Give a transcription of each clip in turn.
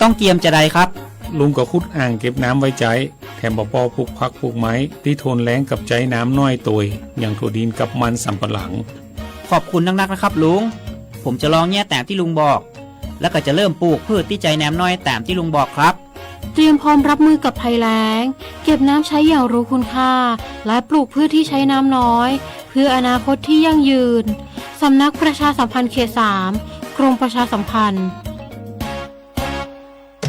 ต้องเตรียมจะใดครับ ลุงก็ขุดอ่างเก็บน้ำไว้ใจ๊ แถมปอป้อปลูกผักปลูกไม้ตี้ทนแล้งกับใจ๊น้ำน้อยตวย อย่างถั่วดินกับมันสำปะหลัง ขอบคุณนักๆนะครับลุง ผมจะลองเยียะตามที่ลุงบอก แล้วก็จะเริ่มปลูกพืชที่ใจ๊น้ำน้อยตามที่ลุงบอกครับ เตรียมพร้อมรับมือกับภัยแล้ง เก็บน้ำใช้อย่างรู้คุณค่า และปลูกพืชที่ใช้น้ำน้อย เพื่ออนาคตที่ยั่งยืน สำนักประชาสัมพันธ์เขตสาม กรมประชาสัมพันธ์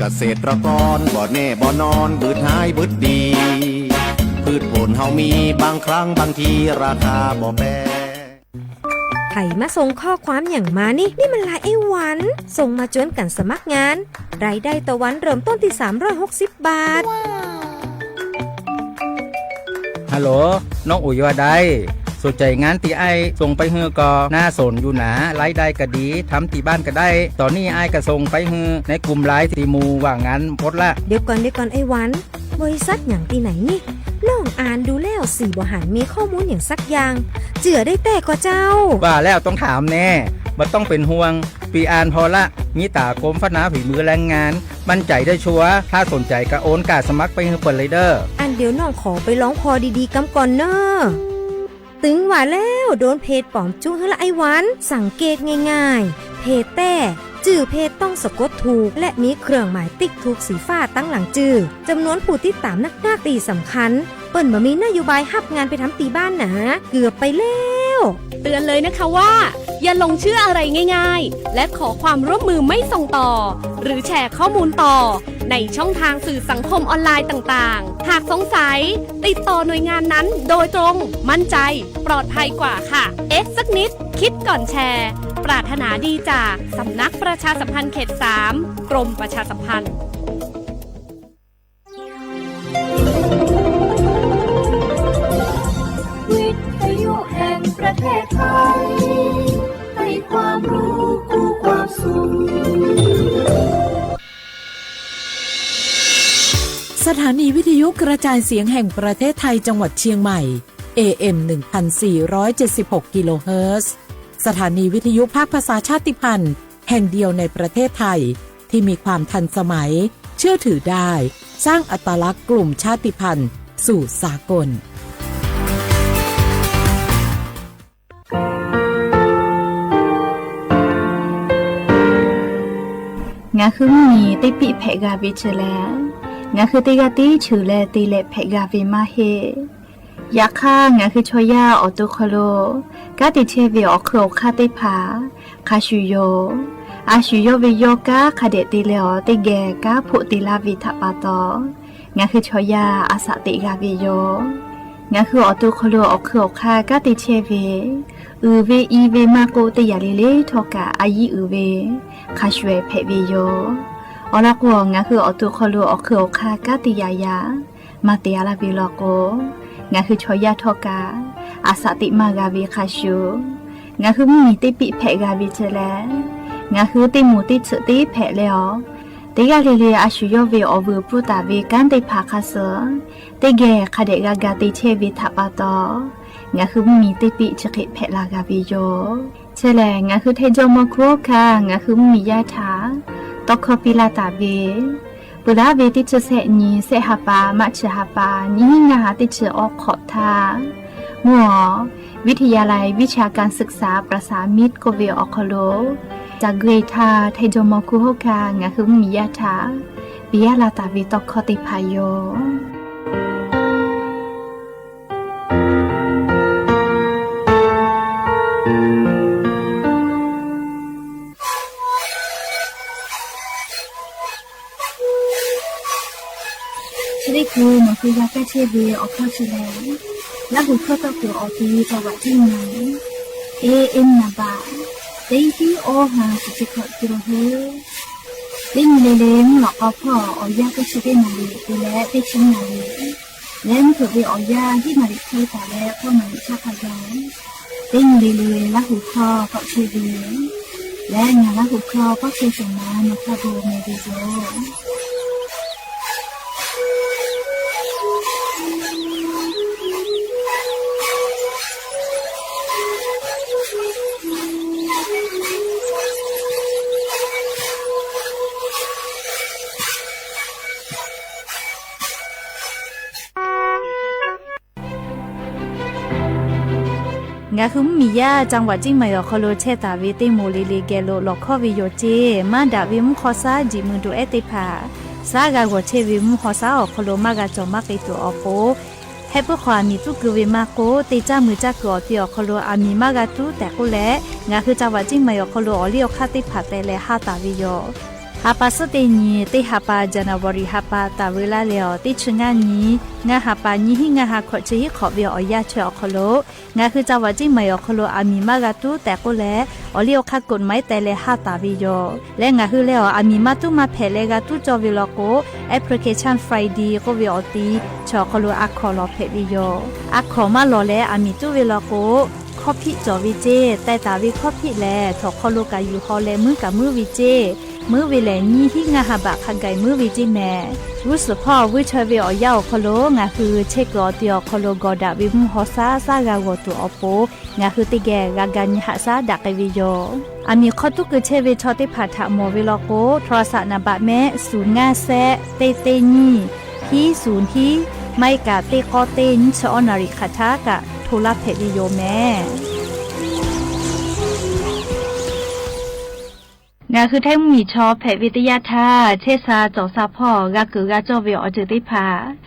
เกษตรกรบ่แน่บ่นอน บืดหายบืดดี พืชผลเฮามี บางครั้งบางทีราคาบ่แปร ใผมาส่งข้อความอย่างมานี่ นี่มันไลน์ไอ้หวัน ส่งมาจวนกั๋นสมัครงาน รายได้ต่อวันเริ่มต้นที่สามร้อยหกสิบบาท ฮัลโหล น้องอุ๋ยว่าไง สนใจ๋งานตี้อ้ายส่งไปหื้อก็น่าสนอยู่หนา รายได้ก็ดี ทำตี้บ้านก็ได้ ต๋อนนี้อ้ายก็ส่งไปหื้อในกลุ่มไลน์ตี้หมู่ว่างงานหมดละ เดี๋ยวก่อน เดี๋ยวก่อนไอ้หวัน บริษัทหยังตี้ไหนนี่ น้องอ่านดูแล้วสี่บ่หันมีข้อมูลอย่างสักอย่าง เจื้อได้แต๊ก่อเจ้า ว่าแล้วต้องถามแน่ บ่ต้องเป๋นห่วง ปีอ่านผ่อละ มีต๋ากรมพัฒนาฝีมือแรงงาน มั่นใจ๋ได้ชัวร์ ถ้าสนใจ๋ก็โอนก้าสมัครไปหื้อเปิ้นเลยเด้อ อันเดี๋ยวน้องขอไปลองผ่อดีๆกำก่อนเน่อ ตึงว่าแล้ว โดนเพจป๋อมจุ๊หื้อละไอ้หวัน สังเกตง่ายๆ เพจแต๊ จื้อเพจต้องสะกดถูก และมีเครื่องหมายติ๊กถูกสีฟ้าตังหลังจื้อ จ๋ำนวนผู้ติดต๋ามนักๆ ตี้สำคัญ เปิ้นบ่มีนโยบายฮับงานไปทำตี้บ้านหนา เกือบไปแล้ว เตือนเลยนะคะว่า อย่าหลงเชื่ออะไรง่ายๆ และขอความร่วมมือไม่ส่งต่อ หรือแชร์ข้อมูลต่อ ในช่องทางสื่อสังคมออนไลน์ต่างๆ หากสงสัย ติดต่อหน่วยงานนั้นโดยตรง มั่นใจ ปลอดภัยกว่าค่ะ เอ๊ะสักนิด คิดก่อนแชร์ ปรารถนาดีจากสำนักประชาสัมพันธ์เขตสาม กรมประชาสัมพันธ์ วิทยุแห่งประเทศไทย ให้ความรู้คู่ความสุข สถานีวิทยุกระจายเสียงแห่งประเทศไทยจังหวัดเชียงใหม่ เอ เอ็ม หนึ่งพันสี่ร้อยเจ็ดสิบหก กิโลเฮิรตซ์ สถานีวิทยุภาคภาษาชาติพันธุ์แห่งเดียวในประเทศไทย ที่มีความทันสมัย เชื่อถือได้ สร้างอัตลักษณ์กลุ่มชาติพันธุ์สู่สากล Ngaˬ hui mvuhˇ miˬ teˇ piˆ hpehꞈ g'a ve chi lehˬ, ngaˬ hui teˇ g'aˇ tiˉ cheuˬ leh te leh hpehꞈ g'a ve maˇ heˆ. Yaꞈ hk'aˇ, ngaˬ hui chaw yaˇ awˬ to hk'aw lo kanˉ te chehˇ ve awˬ hk'eun awˬ hk'aˇ teˇ hpaˍ hk'a shuˍ yoˬ. A shu yawˇ ve yawˇ kanˉ hk'a dehꞈ te leh awˬ teˇ geh kanˉ hpoˆ te laˇ ve htaꞈ pa taw, ngaˬ hui chaw yaˇ a shaꞈ teꞈ g'a ve yoˬ. Ngaˬ hui awˬ to hk'aw lo awˬ hk'eun awˬ hk'aˇ kanˉ te chehˇ ve, uiˍ ve i ve maˇ k'oˆ, teˇ yanˇ le le htawˇ kaꞈ a yiˉ uiˍ ve hk'a shuˍ hpehꞈ ve yoˬ. Awˬ lawn k'o, ngaˬ hui awˬ to hk'aw lo awˬ hk'eun awˬ hk'aˇ kanˉ te yaꞈ yaꞈ maˇ te a laˇ ve law k'o, ngaˬ hui chaw yaˇ htawˇ kaꞈ a shaꞈ teꞈ maˇ g'a ve hk'a shuˍ, ngaˬ hui mvuhˇ miˬ teˇ piˆ hpehꞈ g'a ve chi lehˬ, ngaˬ hui teˇ moˍ teˇ tsuhꞈ teˇ hpehꞈ leh awˬ, teˇ g'aˇ le le a shu yawˇ ve awˬ vuiˬ pfuhˇ taˍ ve kanˉ teˇ hpaˍ hk'a suh teˇ geh hk'a dehꞈ g'a ga te chehˇ ve htaꞈ pa taw, ngaˬ hui mvuhˇ miˬ teˇ piˆ chi hk'e hpehꞈ la g'a ve yoˬ. Chi lehˬ, ngaˬ hui Htaiˇ jawˇmawˇ hkuˇ hawˉ hkanˇ ngaˬ hui mvuhˇ miˬ yaˇ htaꞈ tawˇ hkawˇ piˇ laˇ taˍ ve, peuˬ laˇ ve teˇ chi sehˆ nyi, sehˆ ha pa, maˇ chi ha pa, nyiˇ hinˉ ngaˇ ha teˇ chi awˬ hk'awꞈ htaˇ, mvuhˇ awˬ วิทยาลัยวิชาการศึกษาประสานมิตร k'oˆ ve awˬ hk'aw lo, ca gui htaˇ Htaiˇ jawˇmawˇ hkuˇ hawˉ hkanˇ ngaˬ hui mvuhˇ miˬ yaˇ htaꞈ piˇ laˇ taˍ ve tawˇ hkawˇ teˇ hpaˍ yoˬ. Chi teˇ hkui nawˬ hui g'a kaˇ chehˇ ve awˬ hkawˇ chi lehˬ, Laˇ huˍ hkawˇ tawˇ kuiˬ awˬ ti ca vaꞈ teˇ nyi, A M naˍ baꞈ teˇ hiˉ awˇ ha shiˍ chi hkawꞈ kiˬ lo hui, teˇ nyi le le mvuhˇ lawꞈ k'aw hpawˇ awˬ yanˇ teˇ chi teˇ naˍ riˍ te leh teˇ chi naˍ riˍ, leh mvuhˇ hpeuꞈ ve awˬ yanˇ hiˉ naˍ riˍ hk'e taˍ leh k'awˇ naˍ riˍ htaˇ hk'a gaˬ, teˇ nyi le le Laˇ huˍ hkawˇ tawˆ chehˇ ve, leh ngaˬ Laˇ huˍ hkawˇ pawˆ chehˇ shawˍ ma nawˬ hk'a gu meh ve yoˬ. Ngaˬ hui mvuhˇmiˬ yaˇ จังหวัดเชียงใหม่ awˬ hk'aw lo chehˇ taˍ ve teˇ moˍ le le geh lo lawˬ hkawˇ ve yoˬ ceˇ. Maˇ daꞈ ve mvuhˇ hk'aw shaˉ jiꞈ mui duꞈ ehˉ teˇ hpaˍ, shaˉ g'a g'awˬ chehˇ ve mvuhˇ hk'aw shaˉ awˬ hk'aw lo maˇ g'a cawˬ maˇ k'ai tuˬ awˬ pon, heh puiˉ hk'aw aˬ miˍ tuˉ keu ve maˇ k'oˆ, teˇ caˇ mui caˇ kuiˬ awˬ ti awˬ hk'aw lo aˬ miˍ maˇ g'a tuˉ tehꞈ k'oˆ leh, ngaˬ hui จังหวัดเชียงใหม่ awˬ hk'aw lo awˬ liˇ awˬ hk'aˇ teˇ hpaˍ teh leh haˉ taˍ ve yoˬ. Ha pa suhˉ teˇ nyi, teˇ ha pa January ha pa taˍ veu laˇ leh awˬ teˇ chi ngaˇ nyi, ngaˇ ha pa nyiˇ hinˉ ngaˇ ha hkawꞈ chi hiˉ hk'awꞈ ve awˬ yanˇ chi awˬ hk'aw lo, ngaˬ hui จังหวัดเชียงใหม่ awˬ hk'aw lo aˬ miˍ maˇ g'a tuˉ tehꞈ k'oˆ leh, awˬ liˇ awˬ hk'aˇ กฎหมาย teh leh haˉ taˍ ve yoˬ. Leh ngaˬ hui leh awˬ aˬ miˍ maˇ tuˉ maˇ hpehꞈ leh g'a tuˉ cawˇ ve law k'o, Application Friday k'oˆ ve awˬ ti chi awˬ hk'aw lo a hkawˍ lawˬ hpehꞈ ve yoˬ. A hkawˍ maˇ lawˬ leh aˬ miˍ tuˉ ve law k'o, hkawˇ hpiˆ cawˬ ve ceˇ. Teh taˍ ve hkawˇ hpiˆ lehˬ, htawnˍ hk'aw lo kaꞈ yuˬ haw leh muiˉ kaꞈ muiˉ ve ceˇ. Muiˉ ve lehˬ, nyiˇ hinˉ ngaˇ ha baꞈ hk'a gaˬ muiˉ ve ceˇ mehˍ. G'uˇ suhˍ hpawˇ vuiˇ chaweh ve awˬ yanˇ awˬ hk'aw lo ngaˬ hui chehˇ kuiˬ awˬ ti awˬ hk'aw lo gawˬ daꞈ ve mvuhˇ hk'aw shaˉ shaˉ g'a g'awˬ tuˬ awˬ pon, ngaˬ hui teˇ geh g'a ga nyi haꞈ shaˉ daꞈ k'ai ve yoˬ. Aˬ miˍ hk'aw tuˉ keu chehˇ ve chaw teˇ hpaˍ htaꞈ mawˬ ve law k'o, โทรศัพท์ naˍ baꞈ mehˆ ศูนย์ ngaˇ แซะ teˇ teˇ nyiˇ hiˉ ศูนย์ hiˉ, maˇ heˆ kaꞈ teˇ k'awˇ teˇ nyiˇ chi awˇ naˍ riˍ hk'aˬ htaˇ kaꞈ โทร laˇ hpehꞈ ve yoˬ mehˍ. Ngaˬ hui Htaiˇ mvuhˇmiˬ chaw hpehꞈ ve teˇ yanˇ htaˇ, chehˇ sha cawˬ sha hpawˇ g'a kuiˬ g'a cawˇ ve awˬ ceuˬ teˇ hpaˍ,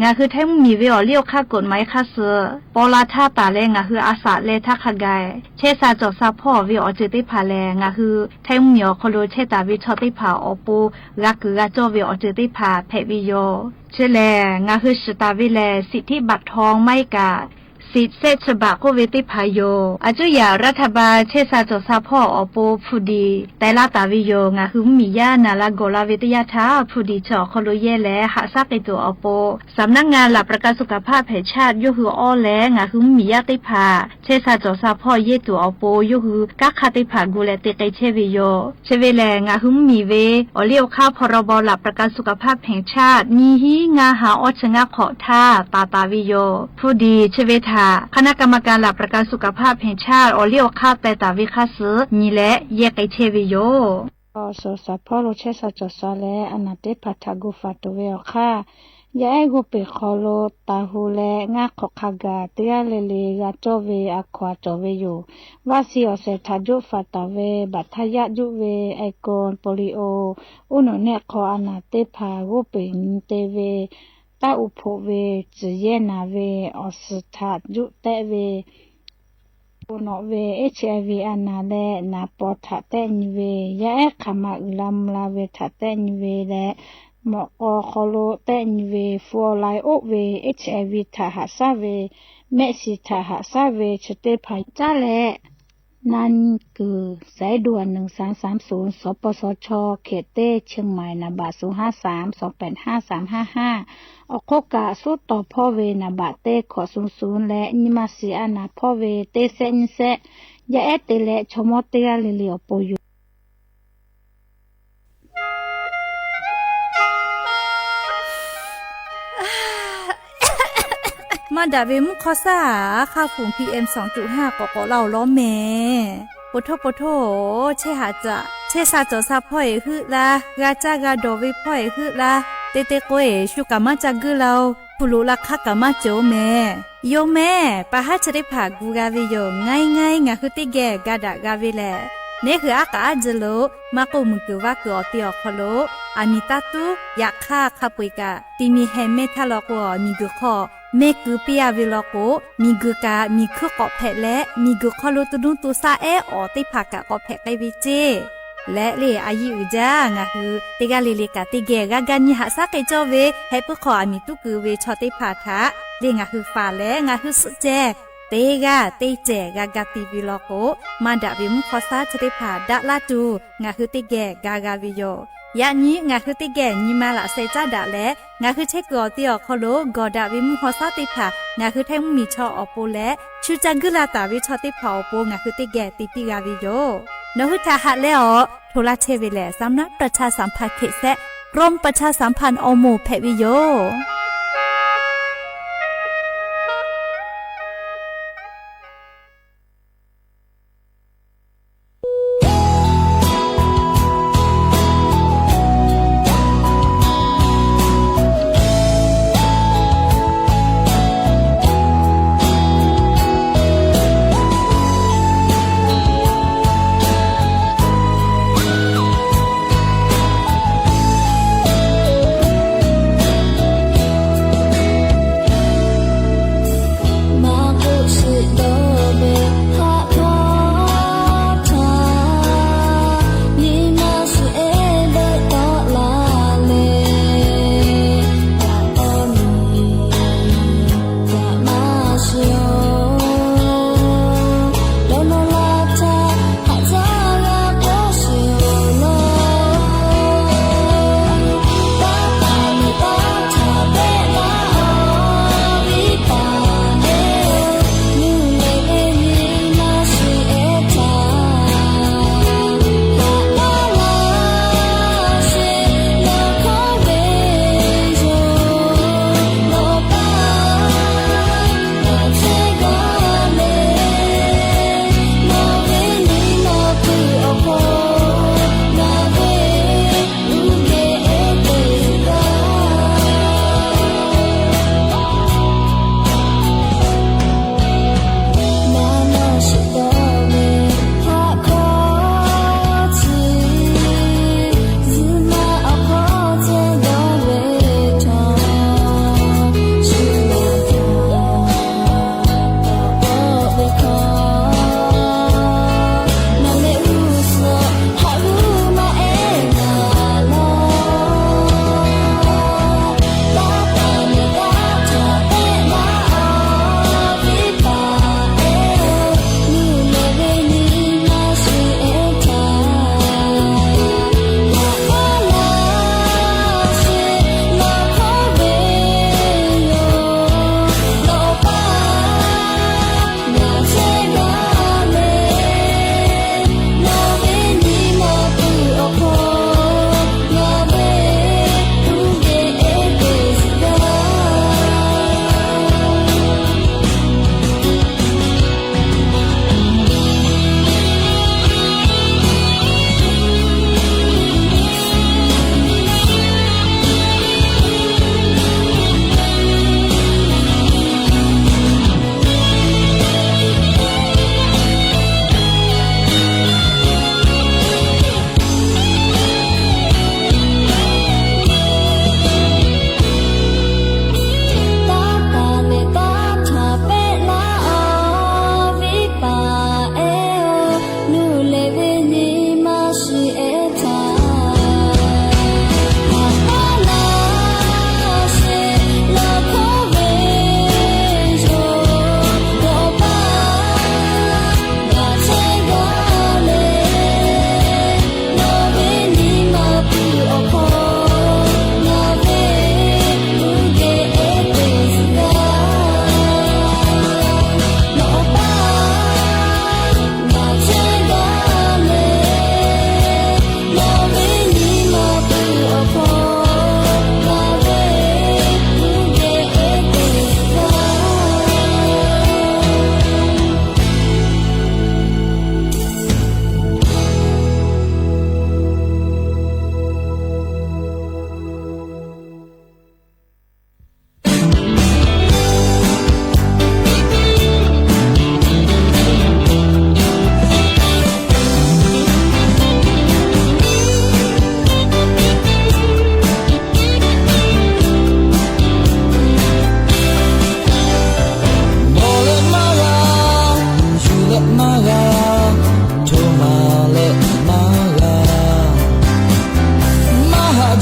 ngaˬ hui Htaiˇ mvuhˇmiˬ ve awˬ liˇ awˬ hk'aˇ กฎหมาย hk'aˇ suh paw la htaˇ taˍ leh ngaˬ hui a shaꞈ leh htaˇ hk'a gaˬ, chehˇ sha cawˬ sha hpawˇ ve awˬ ceuˬ teˇ hpaˍ lehˬ, ngaˬ hui Htaiˇ mvuhˇmiˬ awˬ hk'aw lo chehˇ taˍ ve chaw teˇ hpaˍ awˬ pon g'a kuiˬ g'a cawˇ ve awˬ ceuˬ teˇ hpaˍ hpehꞈ ve yoˬ. Chi lehˬ, ngaˬ hui shiˍ taˍ ve lehˬ, สิทธิบัตรทอง maˇ heˆ kaꞈ สิทธิ์แซะ chi baꞈ k'oˆ ve teˇ hpaˍ yoˬ. A cuˇ yaꞈ รัฐบาล chehˇ sha cawˬ sha hpawˇ awˬ pon ผู้ดี teh laˇ taˍ ve yoˬ. Ngaˬ hui mvuhˇmiˬ yaˇ naˍ la gawˬ la ve teˇ yanˇ htaˇ, ผู้ดี chi awˬ hk'aw lo yehˇ leh haꞈ shaˉ k'ai tuˬ awˬ pon, สำนักงานหลักประกันสุขภาพแห่งชาติ yawˇ hui awˇ leh ngaˬ hui mvuhˇmiˬ yaˇ teˇ hpaˍ chehˇ sha cawˬ sha hpawˇ yehˇ tuˬ awˬ pon yawˇ hui kanˉ hk'aˇ teˇ hpaˍ gu leh te k'ai chehˇ ve yoˬ. Chi ve lehˬ, ngaˬ hui mvuhˇmiˬ ve awˬ liˇ awˬ hk'aˇ พรบหลักประกันสุขภาพแห่งชาติ nyiˇ hinˉ ngaˇ ha awˇ chi ngaˇ hk'awꞈ htaˇ taˍ taˍ ve yoˬ. ผู้ดี chi ve htaꞈ คณะกรรมการหลักประกันสุขภาพแห่งชาติ awˬ liˇ awˬ hk'aˇ teh taˍ ve hk'aˇ suh nyi leh yehˇ k'ai chehˇ ve yoˬ. Awˬ suhˍ shaˍ hpawˇ lo chehˇ sha cawˬ sha leh a naˍ teˇ hpaˍ htaꞈ gu faˍ tuˬ ve awˬ hk'aˇ, yaˇ ehˉ g'oˇ peˬ hk'aw lo taˍ hu leh ngaˇ hk'awꞈ hk'a gaˬ teˇ g'aˇ le le g'a cawˇ ve a hkaw a cawˬ ve yoˬ. Vaˆ siˍ awˬ shehˍ htaꞈ juˆ faˍ taˍ ve, baꞈ htaˇ yaˆ juˆ ve, ไอโฟน โปลิโอ, uˉ nawꞈ nehˆ hk'aw a naˍ teˇ hpaˍ g'oˇ peˬ nyi te ve, taˇ uˍ hpoꞈ ve, tcuhˬ yehˇ naˍ ve, awˬ suhˍ htaꞈ juˆ tehˆ ve, bon nawꞈ ve, HIV a naˍ leh naˍ paw htaꞈ tehˆ nyi ve, yaˇ ehˉ hk'aˬ ma uiˍ la mvuh la ve htaꞈ tehˆ nyi ve leh, mawꞈ k'aw hk'aw lo tehˆ nyi ve, fu awˬ lai oˆ ve, HIV htaꞈ haꞈ shaˉ ve, mehˆ shiˍ htaꞈ haꞈ shaˉ ve chi teˇ hpaˍ caˉ leh, na nyi kuiˬ สายด่วน หนึ่งสามสามศูนย์ สปสช เขตเต้ เชียงใหม่ นามบัตร ศูนย์ห้าสาม สองแปดห้า สามห้าห้า awˬ hk'oˆ kaꞈ suhˉ tawˍ hpawˇ ve naˍ baꞈ teˇ hkawꞈ sum sum leh nyi ma shiˍ a naˍ hpawˇ ve teˇ sehˆ nyiˇ sehˆ, yaˇ ehˉ te leh chaw mawˇ teˇ g'aˇ le le awˬ pon yoˬ. Maˇ daꞈ ve mvuhˇ hk'aw shaˉ aˬ hk'aˇ fuiˍ PM สองจุดห้า k'awꞈ k'awꞈ laˇ-oˬ lawˉ mehˍ. Po htoˇ po htoˇ-oˬ, chehˇ haꞈ caꞈ chehˇ sha cawˬ sha hpawˇ-eˬ heuˆ laˇ, g'a caˇ g'a dawˬ ve hpawˇ-eˬ heuˆ laˇ, te te k'o-eˬ shu kaꞈ maˇ ca guiˇ la-oˬ, hpu loꞈ la hk'aˇ kaꞈ maˇ cawˬ-oˬ mehˍ. Yoˬ mehˍ, pa haˉ chi teˇ hpaˍ gu g'a ve yoˬ. Ngaˇ iˉ ngaˇ iˉ ngaˬ hui teˇ geh ga daꞈ g'a ve lehˬ, neˉ hui aˉ k'aꞈ aˉ jeh lo maˇ k'oˆ, muiˬ kuiˬ vaˇ kuiˬ awˬ te awˬ hk'aw lo aˬ miˍ taˇ tuˉ. Yaꞈ hk'aˇ hk'a peu-eˬ kaꞈ, ti mi heh mehˇ htaˇ law k'o, miˬ guiˬ hk'aw mehˇ keu piˇ-a ve law k'o, miˬ guiˬ kaꞈ miˬ hkuiˇ k'awꞈ hpehꞈ leh, miˬ guiˬ hk'aw lo to nuˇ to shaˆ ehˉ awˬ teˇ hpaˍ kaꞈ k'awꞈ hpehꞈ k'ai ve ceˇ. Leh le a yiˇ uiˍ jaˇ, ngaˬ hui teˇ g'aˇ le le kaꞈ teˇ geh g'a ga nyi haꞈ shaˉ k'ai cawˇ ve, heh puiˉ hk'aw aˬ miˍ tuˉ keu ve chaw teˇ hpaˍ htaꞈ le ngaˬ hui faˍ leh ngaˬ hui suhˆ ceh teˇ g'aˇ teˇ cehˬ g'a ga ti ve law k'o, maˇ daꞈ ve mvuhˇ hk'aw shaˉ chi teˇ hpaˍ daꞈ laˇ tuˬ ngaˬ hui teˇ geh ga g'a ve yoˬ. Yaꞈ nyi ngaˬ hui teˇ geh nyi ma laꞈ sheh caˉ daꞈ leh, ngaˬ hui chehˇ kuiˬ awˬ te awˬ hk'aw lo gawˬ daꞈ ve mvuhˇ hk'aw shaˉ teˇ hpaˍ ngaˬ hui Htaiˇ mvuhˇmiˬ chaw awˬ pon leh, shu ca guiˇ la taˍ ve chaw teˇ hpaˍ awˬ pon ngaˬ hui teˇ geh te piˇ g'a ve yoˬ. Nawˬ hui htaꞈ haꞈ leh awˬ hto laˇ chehˇ ve lehˬ, สำนักประชาสัมพันธ์เขต แซะ กรมประชาสัมพันธ์ awˬ moˍ hpehꞈ ve yoˬ.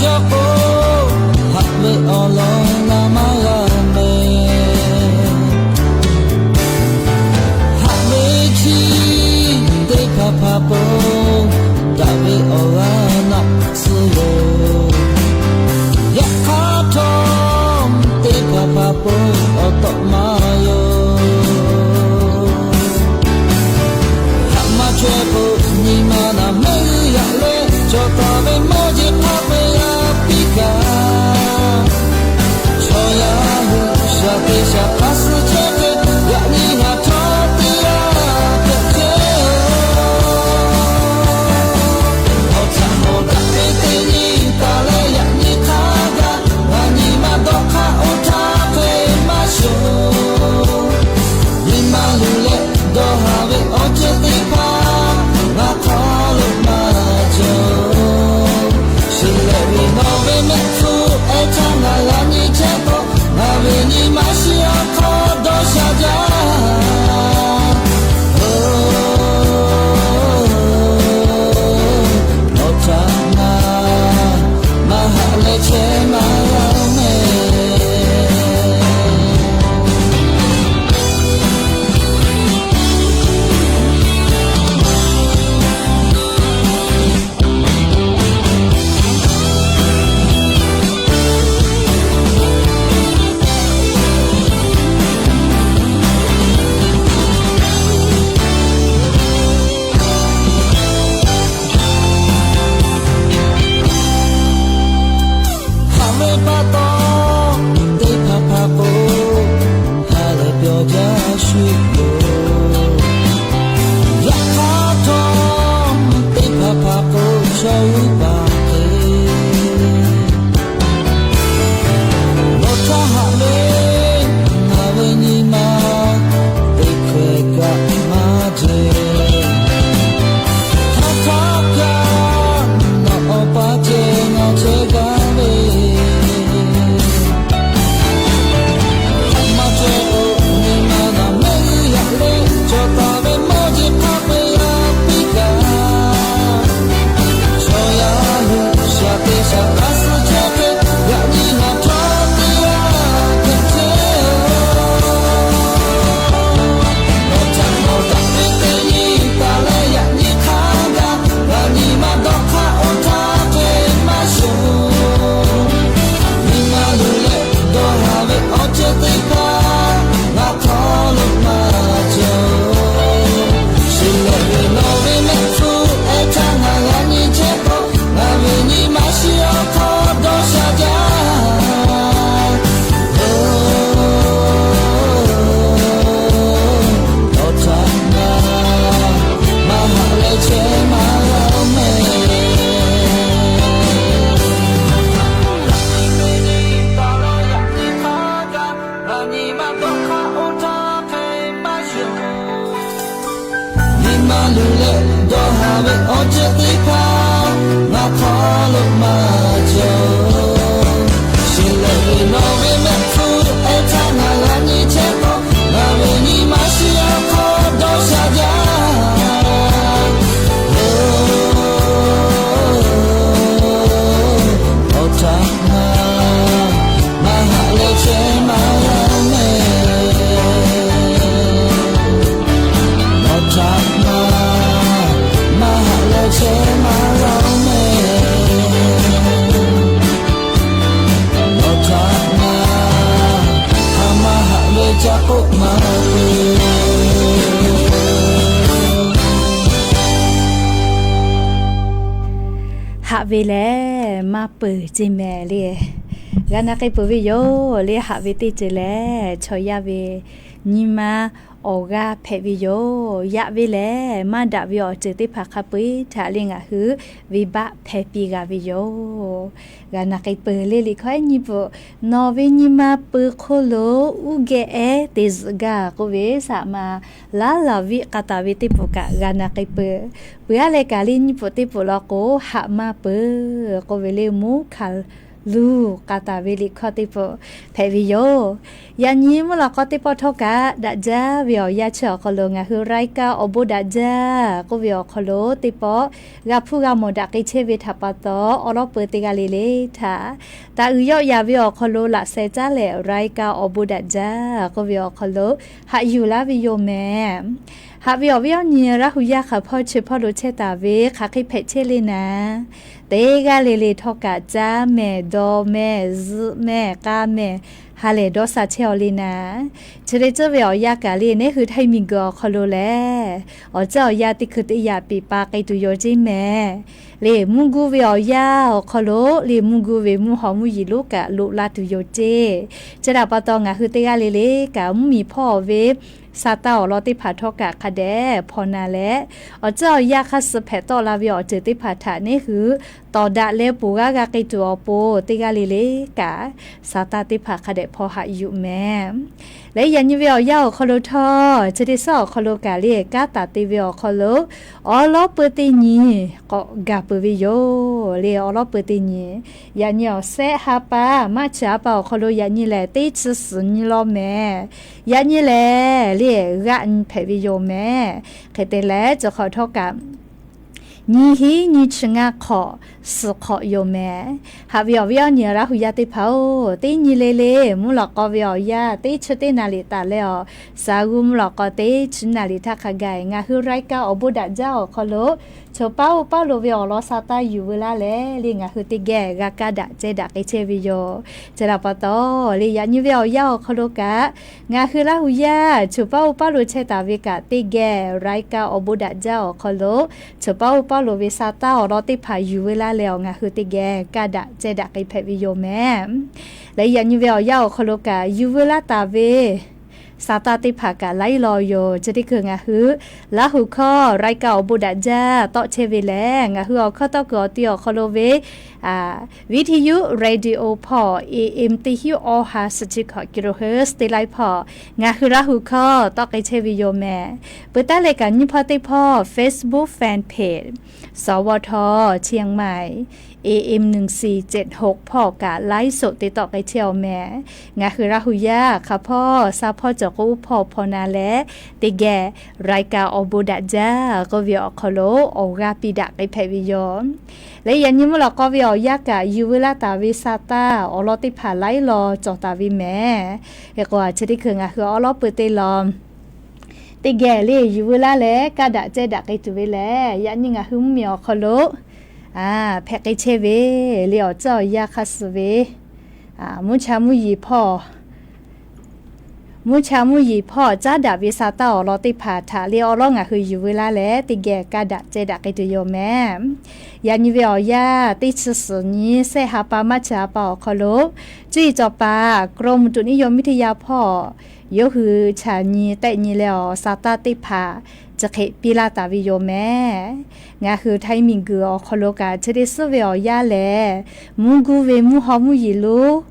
Yaˇ k'o, haꞈ ve awˬ lawn la maˇ g'a mehˍ. Haꞈ ve chiˇ teˇ hpaˍ hpaˍ k'o, daꞈ ve awˬ g'aˇ naˆ tsuhˇ yoˬ. Yaꞈ hk'aˇ htawˇ, teˇ hpaˍ hpaˍ k'o, awˬ tawꞈ maˇ yoˬ. Haꞈ maˇ chaweh k'o, nyi ma naˬ mehˆ g'uˇ yaꞈ leh, cawˬ taˍ ve mawˇ jeˬ hk'a peu-eˬ g'a piˇ kaꞈ, chaw yaˇ hui shaˍ te shaˍ k'a suh chehˇ ve, yaꞈ nyi haˍ htawˇ teˇ g'aˇ hpehꞈ chehˇ-oˬ. Awˬ htaꞈ mawˬ daꞈ ve teˇ nyi taˍ leh, yaꞈ nyi hk'a gaˬ, ngaˬ nyi ma dawˇ hk'aˇ oˇ htaˇ hk'e maˇ shoˍ. Nyi ma luˬ leh dawˇ haˍ ve awˬ ceuˬ teˇ hpaˍ, ngaˬ hk'aw lo maˇ cawˬ. Shiˍ lehˬ ve nawˬ ve mehˆ hpfuhˇ ehˉ htaˇ ngaˬ g'a nyi chehˇ k'o, ngaˬ ve nyi ma shiˍ awˬ hk'aw dawˇ sha jaˇ. Nawˬ htaꞈ ngaˬ maˇ haꞈ leh chehˇ maˇ g'a mehˍ. Haꞈ ve pa taw, teˇ hpaˍ hpaˍ k'o, ha lehˬ pyawˬ jaˇ shuˍ yoˬ. Yaꞈ hk'aˇ htawˇ, teˇ hpaˍ hpaˍ k'o, chaw uˉ paˍ hk'e nawˬ htaˇ haꞈ ve, ngaˬ ve nyi ma teˇ hkeh kaꞈ maˇ jeˬ. Hk'aˬ htaˇ kaꞈ nawˬ awˬ pa ceh ngaˬ chehˇ gaˇ ve, haꞈ maˇ chaweh k'o, nyi ma naˬ mehˆ g'uˇ yaꞈ leh, cawˬ taˍ ve mawˇ jeˬ hk'a peu-eˬ g'a piˇ kaꞈ, chaw yaˇ hui shaˍ te shaˍ k'a suh chehˇ ve, yaꞈ nyi haˍ htawˇ teˇ g'aˇ hpehꞈ chehˇ-oˬ. Nawˬ htaꞈ mawˬ daꞈ ve teˇ nyi taˍ leh, yaꞈ nyi hk'a gaˬ, ngaˬ nyi ma dawˇ hk'aˇ oˇ htaˇ hk'e maˇ shoˍ. Nyi ma luˬ leh dawˇ haˍ ve awˬ ceuˬ teˇ hpaˍ, ngaˬ hk'aw lo maˇ cawˬ. Shiˍ lehˬ ve nawˬ ve mehˆ hpfuhˇ ehˉ htaˇ ngaˬ g'a nyi chehˇ k'o, ngaˬ ve nyi ma shiˍ awˬ hk'aw dawˇ sha jaˇ. Nawˬ htaꞈ ngaˬ maˇ haꞈ leh chehˇ maˇ g'a mehˍ. Nyi ma luˬ leh dawˇ haˍ ve awˬ ceuˬ teˇ hpaˍ, ngaˬ hk'aw lo maˇ cawˬ. Shiˍ lehˬ ve nawˬ ve mehˆ hpfuhˇ ehˉ htaˇ ngaˬ g'a nyi chehˇ k'o, ngaˬ ve nyi ma shiˍ awˬ hk'aw dawˇ sha jaˇ. Nawˬ htaꞈ ngaˬ maˇ haꞈ leh chehˇ maˇ g'a mehˍ. Nawˬ htaꞈ ngaˬ maˇ haꞈ leh chehˇ maˇ g'a mehˍ. Nawˬ htaꞈ ngaˬ haꞈ maˇ haꞈ ve ca k'oˆ maˇ peuˬ. Haꞈ ve lehˬ maˇ peuˬ ceˇ mehˍ le. G'a na k'ai peuˬ ve yoˬ le. Haꞈ ve teˇ ceuˬ lehˬ, chaw yaˇ ve nyi ma awˬ g'aˇ hpehꞈ ve yoˬ. Yaꞈ ve lehˬ, maˇ daꞈ ve awˬ ceuˬ teˇ hpaˍ hk'a peu-eˬ htaꞈ le ngaˬ hui venˇbaˆ hpehˇ piˇ g'a ve yoˬ. G'a na k'ai peuˬ le. Liꞈ hkawˇ ehˉ nyiˇ pfuhˍ, nawˬ ve nyi ma peuˬ hk'oˆ lo uˉ geh ehˉ te zuhꞈ gaˇ k'oˆ ve, saˍ maˍ laˉ laˬ viˆ k'a taˍ ve teˇ pfuhˍ kaꞈ g'a na k'ai peuˬ. Peuˬ-aˉ leh kaꞈ le nyiˇ pfuhˍ teˇ pfuhˍ law k'o, haꞈ maˇ peuˬ k'oˆ ve le. Mvuhˇ hkanˍ luˬ k'a taˍ ve liꞈ hkawˇ teˇ pawˆ hpehꞈ ve yoˬ. Yaꞈ nyi mvuhˇ lawꞈ k'aw teˇ pawˆ htawˇ kaꞈ daꞈ jaˇ ve awˬ yanˇ chi awˬ hk'aw lo ngaˬ hui รายการ awˬ bon daꞈ jaˇ k'oˆ ve awˬ hk'aw lo teˇ pawˆ g'a hpuˇ g'a mawˬ daꞈ k'ai chehˇ ve htaꞈ pa taw, awˉ lawˉ peu teˇ g'aˇ le le htaꞈ taˍ uiˍ yawˆ yaˍ ve awˬ hk'aw lo laꞈ sheh caˉ leh รายการ awˬ bon daꞈ jaˇ k'oˆ ve awˬ hk'aw lo haꞈ yuˬ laˇ ve yoˬ mehˍ. Haꞈ ve awˬ viˉ awˬ nyi Laˇ hu yaˇ hk'aˬ hpawˇ chi hpawˇ lo chehˇ taˍ ve hk'aˬ hk'e hpehꞈ chehˇ le naˍ, teˇ g'aˇ le le htawˇ kaꞈ caˇ mehˍ, dawˬ mehˍ, zuhꞈ mehˍ, k'a mehˍ, ha lehˬ dawˇ sha chehˇ aw le naˍ. Chi hk'e tcuhˉ ve awˬ yanˇ kaꞈ le, neˉ hui htaiˇ miˬ guiˬ awˬ hk'aw lo lehˬ, awˬ tcuhˉ awˬ yanˇ teˇ hkui teˇ yanˇ peˬ pa k'ai tuˬ yoˬ ceˇ mehˍ. Le mvuhˇ guˇ ve awˬ yanˇ awˬ hk'aw lo le mvuhˇ guˇ ve mvuhˇ haw mvuhˇ yeˬ lonˉ kaꞈ loꞈ la tuˬ yoˬ ceˇ. Chi htaꞈ pa taw ngaˬ hui teˇ g'aˇ le le kaꞈ mvuhˇ miˬ hpawˇ ve Saˍtanˍ awˬ lawn teˇ hpaˍ htawˇ kaꞈ hk'a dehꞈ hpaw na leh, awˬ tcuhˉ awˬ yanˇ hk'aˇ suh hpehꞈ tawˆ la ve awˬ ceuˬ teˇ hpaˍ htaꞈ neˉ hui tawˍ daꞈ leh poˬ g'aˇ g'a k'ai tuˬ awˬ pon teˇ g'aˇ le le kaꞈ Saˍtanˍ teˇ hpaˍ hk'a dehꞈ hpaw haꞈ yuˬ mehˍ. Leh yaꞈ nyi ve awˬ yanˇ awˬ hk'aw lo htawˇ chi teˇ suhˉ awˬ hk'aw lo kaꞈ le kanˉ taˍ te ve awˬ hk'aw lo awˉ lawˉ peu teˇ nyi k'awꞈ gaˬ peuˬ ve yoˬ le. Awˉ lawˉ peu teˇ nyi, yaꞈ nyi awˬ shehˆ ha pa March ha pa awˬ hk'aw lo yaꞈ nyi lehˬ teˇ chi suhˍ nyi law mehˍ. Yaꞈ nyi lehˬ le g'aˆ nyi hpehꞈ ve yoˬ mehˍ. Hk'e te leh chi hk'awꞈ htawˇ kaꞈ nyiˇ hinˉ nyiˇ chi ngaˇ hk'awꞈ suhˍ hk'awꞈ yoˬ mehˍ. Haꞈ ve awˬ viˉ awˬ nyi Laˇ hu yaˇ teˇ hpaˍ-oˬ, teˇ nyi le le mvuhˇ lawꞈ k'aw ve awˬ yanˇ teˇ chi teˇ naˍ riˍ taˍ leh awˬ, shaˍ g'uˇ mvuhˇ lawꞈ k'aw teˇ chi naˍ riˍ htaˇ hk'a gaˬ ngaˬ hui รายการ awˬ bon daꞈ jaˇ awˬ hk'aw lo choˬ paˉ oˇ paˉ lo ve awˬ lawn Saˍtanˍ yuˬ veu laˇ leh le ngaˬ hui teˇ geh g'a kaˇ daꞈ ceh daꞈ k'ai chehˇ ve yoˬ. Chi htaꞈ pa taw le yaꞈ nyi ve awˬ yanˇ awˬ hk'aw lo kaꞈ ngaˬ hui Laˇ hu yaˇ choˬ paˉ oˇ paˉ lo chehˇ taˍ ve kaꞈ teˇ geh รายการ awˬ bon daꞈ jaˇ awˬ hk'aw lo choˬ paˉ oˇ paˉ lo ve Saˍtanˍ awˬ lawn teˇ hpaˍ yuˬ veu laˇ leh awˬ ngaˬ hui teˇ geh kaˇ daꞈ ceh daꞈ k'ai hpehꞈ ve yoˬ mehˍ. Leh yaꞈ nyi ve awˬ yanˇ awˬ hk'aw lo kaꞈ yuˬ veu laˇ taˍ ve Saˍtanˍ teˇ hpaˍ kaꞈ laiˉ law yoˬ. Chi teˇ hkui ngaˬ hui Laˇ hu hkawˇ รายการ awˬ bon daꞈ jaˇ tawˆ chehˇ ve lehˬ, ngaˬ hui awˬ hkawˇ tawˇ kuiˬ awˬ ti awˬ hk'aw lo ve วิทยุ radio hpawˇ A M teˇ hinˉ awˇ ha suhˍ chi hkawꞈ กิโลเฮิรตซ์ teˇ laiˉ hpawˇ ngaˬ hui Laˇ hu hkawˇ tawˆ k'ai chehˇ ve yoˬ mehˍ. Peuˬ taˉ leh kaꞈ nyiˇ hpawˇ teˇ hpawˇ Facebook fan page สวท เชียงใหม่ A M หนึ่งสี่เจ็ดหก hpawˇ kaꞈ ไลฟ์สด te tawˆ k'ai chehˇ awˬ mehˍ. Ngaˬ hui Laˇ hu yaˇ hk'aˬ hpawˇ sha hpawˇ cawˬ k'o uˉ hpawˇ hpaw na leh teˇ geh รายการ awˬ bon daꞈ jaˇ k'oˆ ve awˬ hk'aw lo awˬ g'aˇ piˇ daꞈ k'ai hpehꞈ ve yoˬ. Leh yaꞈ nyi mvuhˇ lawꞈ k'aw ve awˬ yanˇ kaꞈ yuˬ veu laˇ taˍ ve Saˍtanˍ awˬ lawn teˇ hpaˍ laiˉ law cawˬ taˍ ve mehˍ. Hk'e k'o chi teˇ hkui ngaˬ hui awˉ lawˉ peu teˇ law teˇ geh le yuˬ veu laˇ leh kaˇ daꞈ ceh daꞈ k'ai tuˬ ve lehˬ, yaꞈ nyi ngaˬ hui mvuhˇ miˬ awˬ hk'aw lo hpehꞈ k'ai chehˇ ve le awˬ tcuhˉ awˬ yanˇ hk'aˇ suh ve mvuhˇ cha mvuhˇ yeˬ hpawˇ mvuhˇ cha mvuhˇ yeˬ hpawˇ caˉ daꞈ ve Saˍtanˍ awˬ lawn teˇ hpaˍ htaꞈ le awˉ lawˉ ngaˬ hui yuˬ veu laˇ leh teˇ geh kaˇ daꞈ ceh daꞈ k'ai tuˬ yoˬ mehˍ. Yaꞈ nyi ve awˬ yanˇ teˇ chi suhˍ nyi shehˆ ha pa March ha pa awˬ hk'aw lo cuˇ yiˍ cawˬ paˍ กรมอุตุนิยมวิทยา hpawˇ yawˇ hui chaꞈ nyi tehˆ nyi leh awˬ Saˍtanˍ teˇ hpaˍ chi hk'e piˇ laˇ taˍ ve yoˬ mehˍ. Ngaˬ hui htaiˇ miˬ guiˬ awˬ hk'aw lo kaꞈ chi teˇ suhˉ ve awˬ yanˇ lehˬ, mvuhˇ guˇ ve mvuhˇ haw mvuhˇ yeˬ lonˉ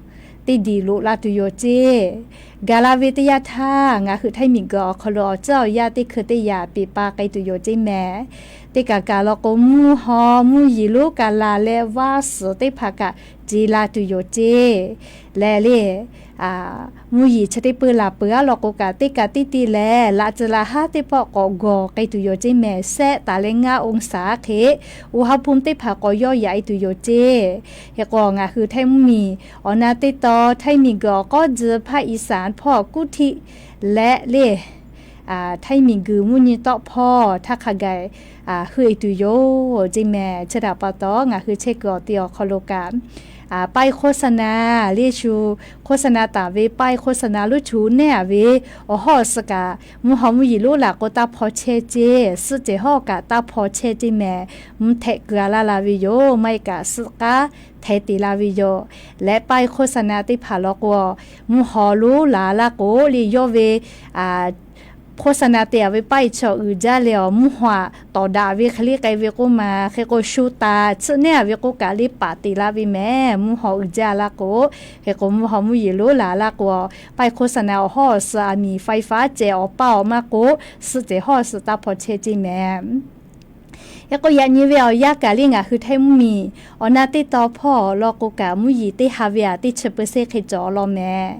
teˇ diˬ loꞈ la tuˬ yoˬ ceˇ. Gaˬ la ve teˇ yanˇ htaˇ ngaˬ hui htaiˇ miˬ guiˬ awˬ hk'aw lo awˬ tcuhˉ awˬ yanˇ teˇ hkui teˇ yaꞈ peˬ pa k'ai tuˬ yoˬ ceˇ mehˍ. Teˇ kaˬ kaˬ law k'o mvuhˇ haw mvuhˇ yeˬ lonˉ kaꞈ laˬ leh vaˇ suhˍ teˇ hpaˍ kaꞈ ce la tuˬ yoˬ ceˇ. Leh le mvuhˇ yeˬ chi teˇ peu laˬ peuˬ aˉ law k'o kaꞈ teˇ kaˬ teˇ te leh laꞈ tcuh laꞈ haˉ teˇ pawˆ k'awꞈ gawˬ k'ai tuˬ yoˬ ceˇ mehˍ. Shehˆ taˍ leh ngaˇ องศา hk'e อุณหภูมิ teˇ hpaˍ k'awꞈ yawˇ yaꞈ e tuˬ yoˬ ceˇ. Hk'e k'o ngaˬ hui htaiˇ mvuhˇ miˬ awˬ na teˇ taw htaiˇ miˬ guiˬ awˬ k'awˉ tcuh ภาคอีสาน hpawˇ กรุงเทพ leh le htaiˇ miˬ guiˬ mvuhˇ nyi tawˆ hpawˇ htaˇ hk'a gaˬ heuˆ e tuˬ yoˬ ceˇ mehˍ. Chi htaꞈ pa taw ngaˬ hui chehˇ kuiˬ awˬ ti awˬ hk'aw lo kaꞈ ป้ายโฆษณา le shu โฆษณา taˍ ve ป้ายโฆษณา lonˉ chu neˉ a ve awˬ hawˉ awˬ suh kaꞈ mvuhˇ haw mvuhˇ yeˬ lonˉ laˬ k'o taˇ hpaw chehˇ ceˇ. Suhˆ cehˬ hawˉ kaꞈ taˇ hpaw chehˇ ceˇ mehˍ. Mvuhˇ htehꞈ keu a laˇ la ve yoˬ. Maˇ heˆ kaꞈ suhˆ k'aˉ hteh te la ve yoˬ. Leh ป้ายโฆษณา teˇ hpaˍ law k'o mvuhˇ haw lonˉ laˬ laˇ k'o le yawˇ ve โฆษณา te a ve ป้าย chaw uiˍ jaˇ leh awˬ mvuhˇ haw tawˍ daꞈ ve hk'e le k'ai ve k'oˆ ma. Hk'e k'o shu taˍ tsuhˆ neˉ a ve k'oˆ kaꞈ le paˍ te la ve mehˍ. Mvuhˇ haw uiˍ jaˇ laˇ k'o, hk'e k'o mvuhˇ haw mvuhˇ yeˬ lonˉ laˬ laˇ k'o ป้าย โฆษณา awˬ hawˉ awˬ suh a miˍ ไฟฟ้า cehˬ awˬ paˇ awˬ maˇ k'o suhˆ cehˬ hawˉ awˬ suh taˇ hpaw chehˇ ceˇ mehˍ. Hk'e k'o yaꞈ nyi ve awˬ yanˇ kaꞈ le ngaˬ hui Htaiˇ mvuhˇmiˬ awˬ na teˇ taw hpawˇ law k'o kaꞈ mvuhˇ yeˬ teˇ ha ve aꞈ teˇ chi เปอร์เซ็นต์ hk'e cawˬ law mehˍ.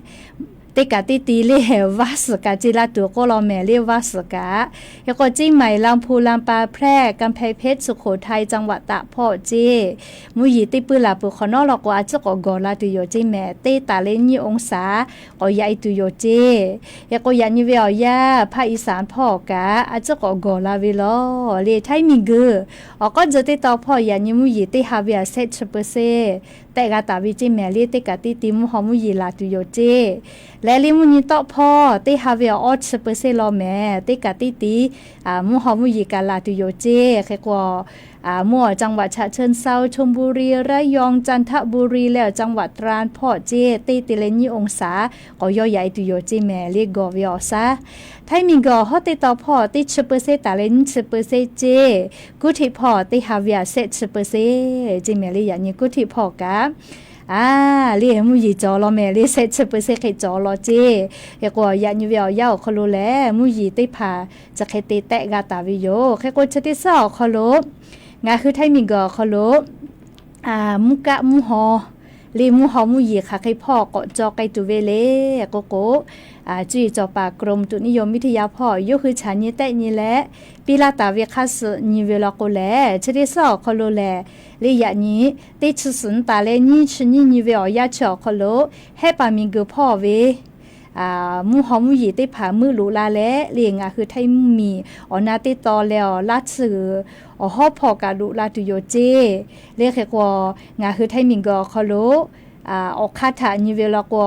Teˇ kaꞈ teˇ ti le vaˇ suhˍ kaꞈ ce la tuˬ k'oˆ law mehˍ le vaˇ suhˍ kaꞈ. Hk'e k'o Ceˇ maiˍ, Laˇ hpu, Laˇ pa, Hpehˇ, Kanˇ hpehˇ, Hpehˇ, Suˍ hk'oˍ htaiˇ, Caˇ vaꞈ taꞈ hpawˇ ce mvuhˇ yeˬ teˇ puiˉ laˬ peuˬ hk'awꞈ nawˉ law k'o a ciˉ k'awꞈ gawˬ la tuˬ yoˬ ce mehˍ. Teˇ taˍ leh nyiˇ องศา k'awꞈ yaꞈ e tuˬ yoˬ ce. Hk'e k'o yaꞈ nyi ve awˬ yanˇ ภาคอีสาน hpawˇ kaꞈ a ciˉ k'awꞈ gawˬ la ve law le. Htaiˇ miˬguiˬ awˬ k'awˉ tcuh teˇ taw hpawˇ yaꞈ nyi mvuhˇ yeˬ teˇ ha ve aꞈ shehˆ chi เปอร์เซ็นต์ tehˆ g'a taˍ ve ce mehˍ le. Teˇ kaꞈ teˇ ti mvuhˇ haw mvuhˇ yeˬ laˬ tuˬ yoˬ ce. Leh le mvuhˇ nyi tawˆ hpawˇ teˇ ha ve aꞈ awˇ chi เปอร์เซ็นต์ law mehˍ. Teˇ kaꞈ teˇ ti mvuhˇ haw mvuhˇ yeˬ kaꞈ laˬ tuˬ yoˬ ce. Hk'e k'o mvuhˇ awˬ จังหวัดฉะเชิงเซา ชลบุรี ระยอง จันทบุรี leh awˬ จังหวัดตราด hpawˇ ce teˇ ti leh nyiˇ องศา k'awꞈ yawˇ yaꞈ e tuˬ yoˬ ce mehˍ le gawˬ ve awˬ shaˉ. Htaiˇ miˬguiˬ awˬ hawˉ teˇ taw hpawˇ teˇ chi เปอร์เซ็นต์ taˍ leh nyiˇ chi เปอร์เซ็นต์ ce Kuˇ Htiˆ hpawˇ teˇ ha ve aꞈ shehˆ chi เปอร์เซ็นต์ ce mehˍ le. Yaꞈ nyi Kuˇ Htiˆ hpawˇ kaꞈ a le mvuhˇ yeˬ cawˬ law mehˍ le shehˆ chi เปอร์เซ็นต์ hk'e cawˬ law ce. Hk'e k'o yaꞈ nyi ve awˬ yanˇ awˬ hk'aw lo lehˬ mvuhˇ yeˬ teˇ hpaˍ chi hk'e te tehˆ g'a taˍ ve yoˬ. Hk'e k'o chi teˇ suhˉ awˬ hk'aw lo ngaˬ hui Htaiˇ miˬguiˬ awˬ hk'aw lo mvuhˇ kaˆ mvuhˇ haw le mvuhˇ haw mvuhˇ yeˬ hk'aˬ hk'e hpawˇ k'awꞈ caw k'ai tuˬ ve le k'oˆ k'o, cuˇ yiˍ cawˬ paˍ กรมอุตุนิยมวิทยา hpawˇ yawˇ hui chaꞈ nyi tehˆ nyi leh piˇ laˇ taˍ ve hk'aˇ suh nyi ve law k'o lehˬ chi teˇ suhˉ awˬ hk'aw lo lehˬ le yaꞈ nyi teˇ chi suhˍ nyi taˍ leh nyiˇ chi nyiˇ nyi ve awˬ yanˇ chi awˬ hk'aw lo Hehˆ paˍ miˬguiˬ hpawˇ ve mvuhˇ haw mvuhˇ yeˬ teˇ hpaˍ meuˆ loꞈ la leh le ngaˬ hui Htaiˇ mvuhˇmiˬ awˬ na teˇ taw leh awˬ laˇ tsuhˇ g'uiˬ awˬ hawˉ hpawˇ kaꞈ loꞈ la tuˬ yoˬ ce. Le hk'e k'o ngaˬ hui Htaiˇ miˬguiˬ awˬ hk'aw lo awˬ hk'aˇ htaꞈ nyi ve law k'o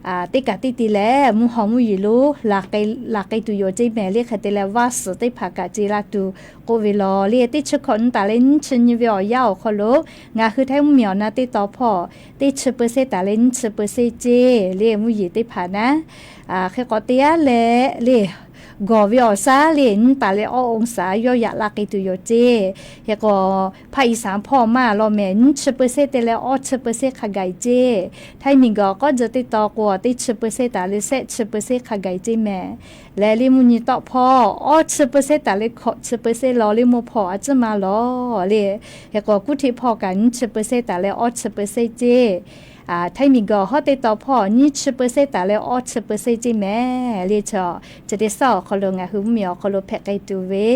teˇ kaꞈ teˇ ti leh mvuhˇ haw mvuhˇ yeˬ lonˉ laˬ k'ai tuˬ yoˬ ce mehˍ le. Hk'e te leh vaˇ suhˍ teˇ hpaˍ kaꞈ ce la tuˬ k'oˆ ve law le. Teˇ chi hkawꞈ nyi taˍ leh nyiˇ chi nyi ve awˬ yanˇ awˬ hk'aw lo ngaˬ hui Htaiˇ mvuhˇmiˬ awˬ na teˇ taw hpawˇ teˇ chi เปอร์เซ็นต์ taˍ leh nyiˇ chi เปอร์เซ็นต์ ce le mvuhˇ yeˬ teˇ hpaˍ naˉ. Hk'e k'awꞈ te yaˇ leh le gawˬ ve awˬ shaˉ le nyi taˍ leh awˇ องศา yawˇ yaꞈ la k'ai tuˬ yoˬ ce. Hk'e k'o ภาคอีสาน hpawˇ maˇ law mehˍ nyiˇ chi เปอร์เซ็นต์ te leh awˇ chi เปอร์เซ็นต์ hk'a gaˬ ce. Htaiˇ miˬguiˬ awˬ k'awˉ tcuh teˇ taw k'o teˇ chi เปอร์เซ็นต์ taˍ leh shehˆ chi เปอร์เซ็นต์ hk'a gaˬ ce mehˍ. Leh le mvuhˇ nyi tawˆ hpawˇ awˇ chi เปอร์เซ็นต์ taˍ leh hkawꞈ chi เปอร์เซ็นต์ law le mvuhˇ hpawˇ a ciˉ maˇ law le. Hk'e k'o Kuˇ Htiˆ hpawˇ kaꞈ nyiˇ chi เปอร์เซ็นต์ taˍ leh awˇ chi เปอร์เซ็นต์ ce. Htaiˇ miˬguiˬ awˬ hawˉ teˇ taw hpawˇ nyiˇ chi เปอร์เซ็นต์ taˍ leh awˇ chi เปอร์เซ็นต์ ce mehˍ le. Chi teˇ suhˉ awˬ hk'aw lo ngaˬ hui mvuhˇmiˬ awˬ hk'aw lo hpehꞈ k'ai tuˬ ve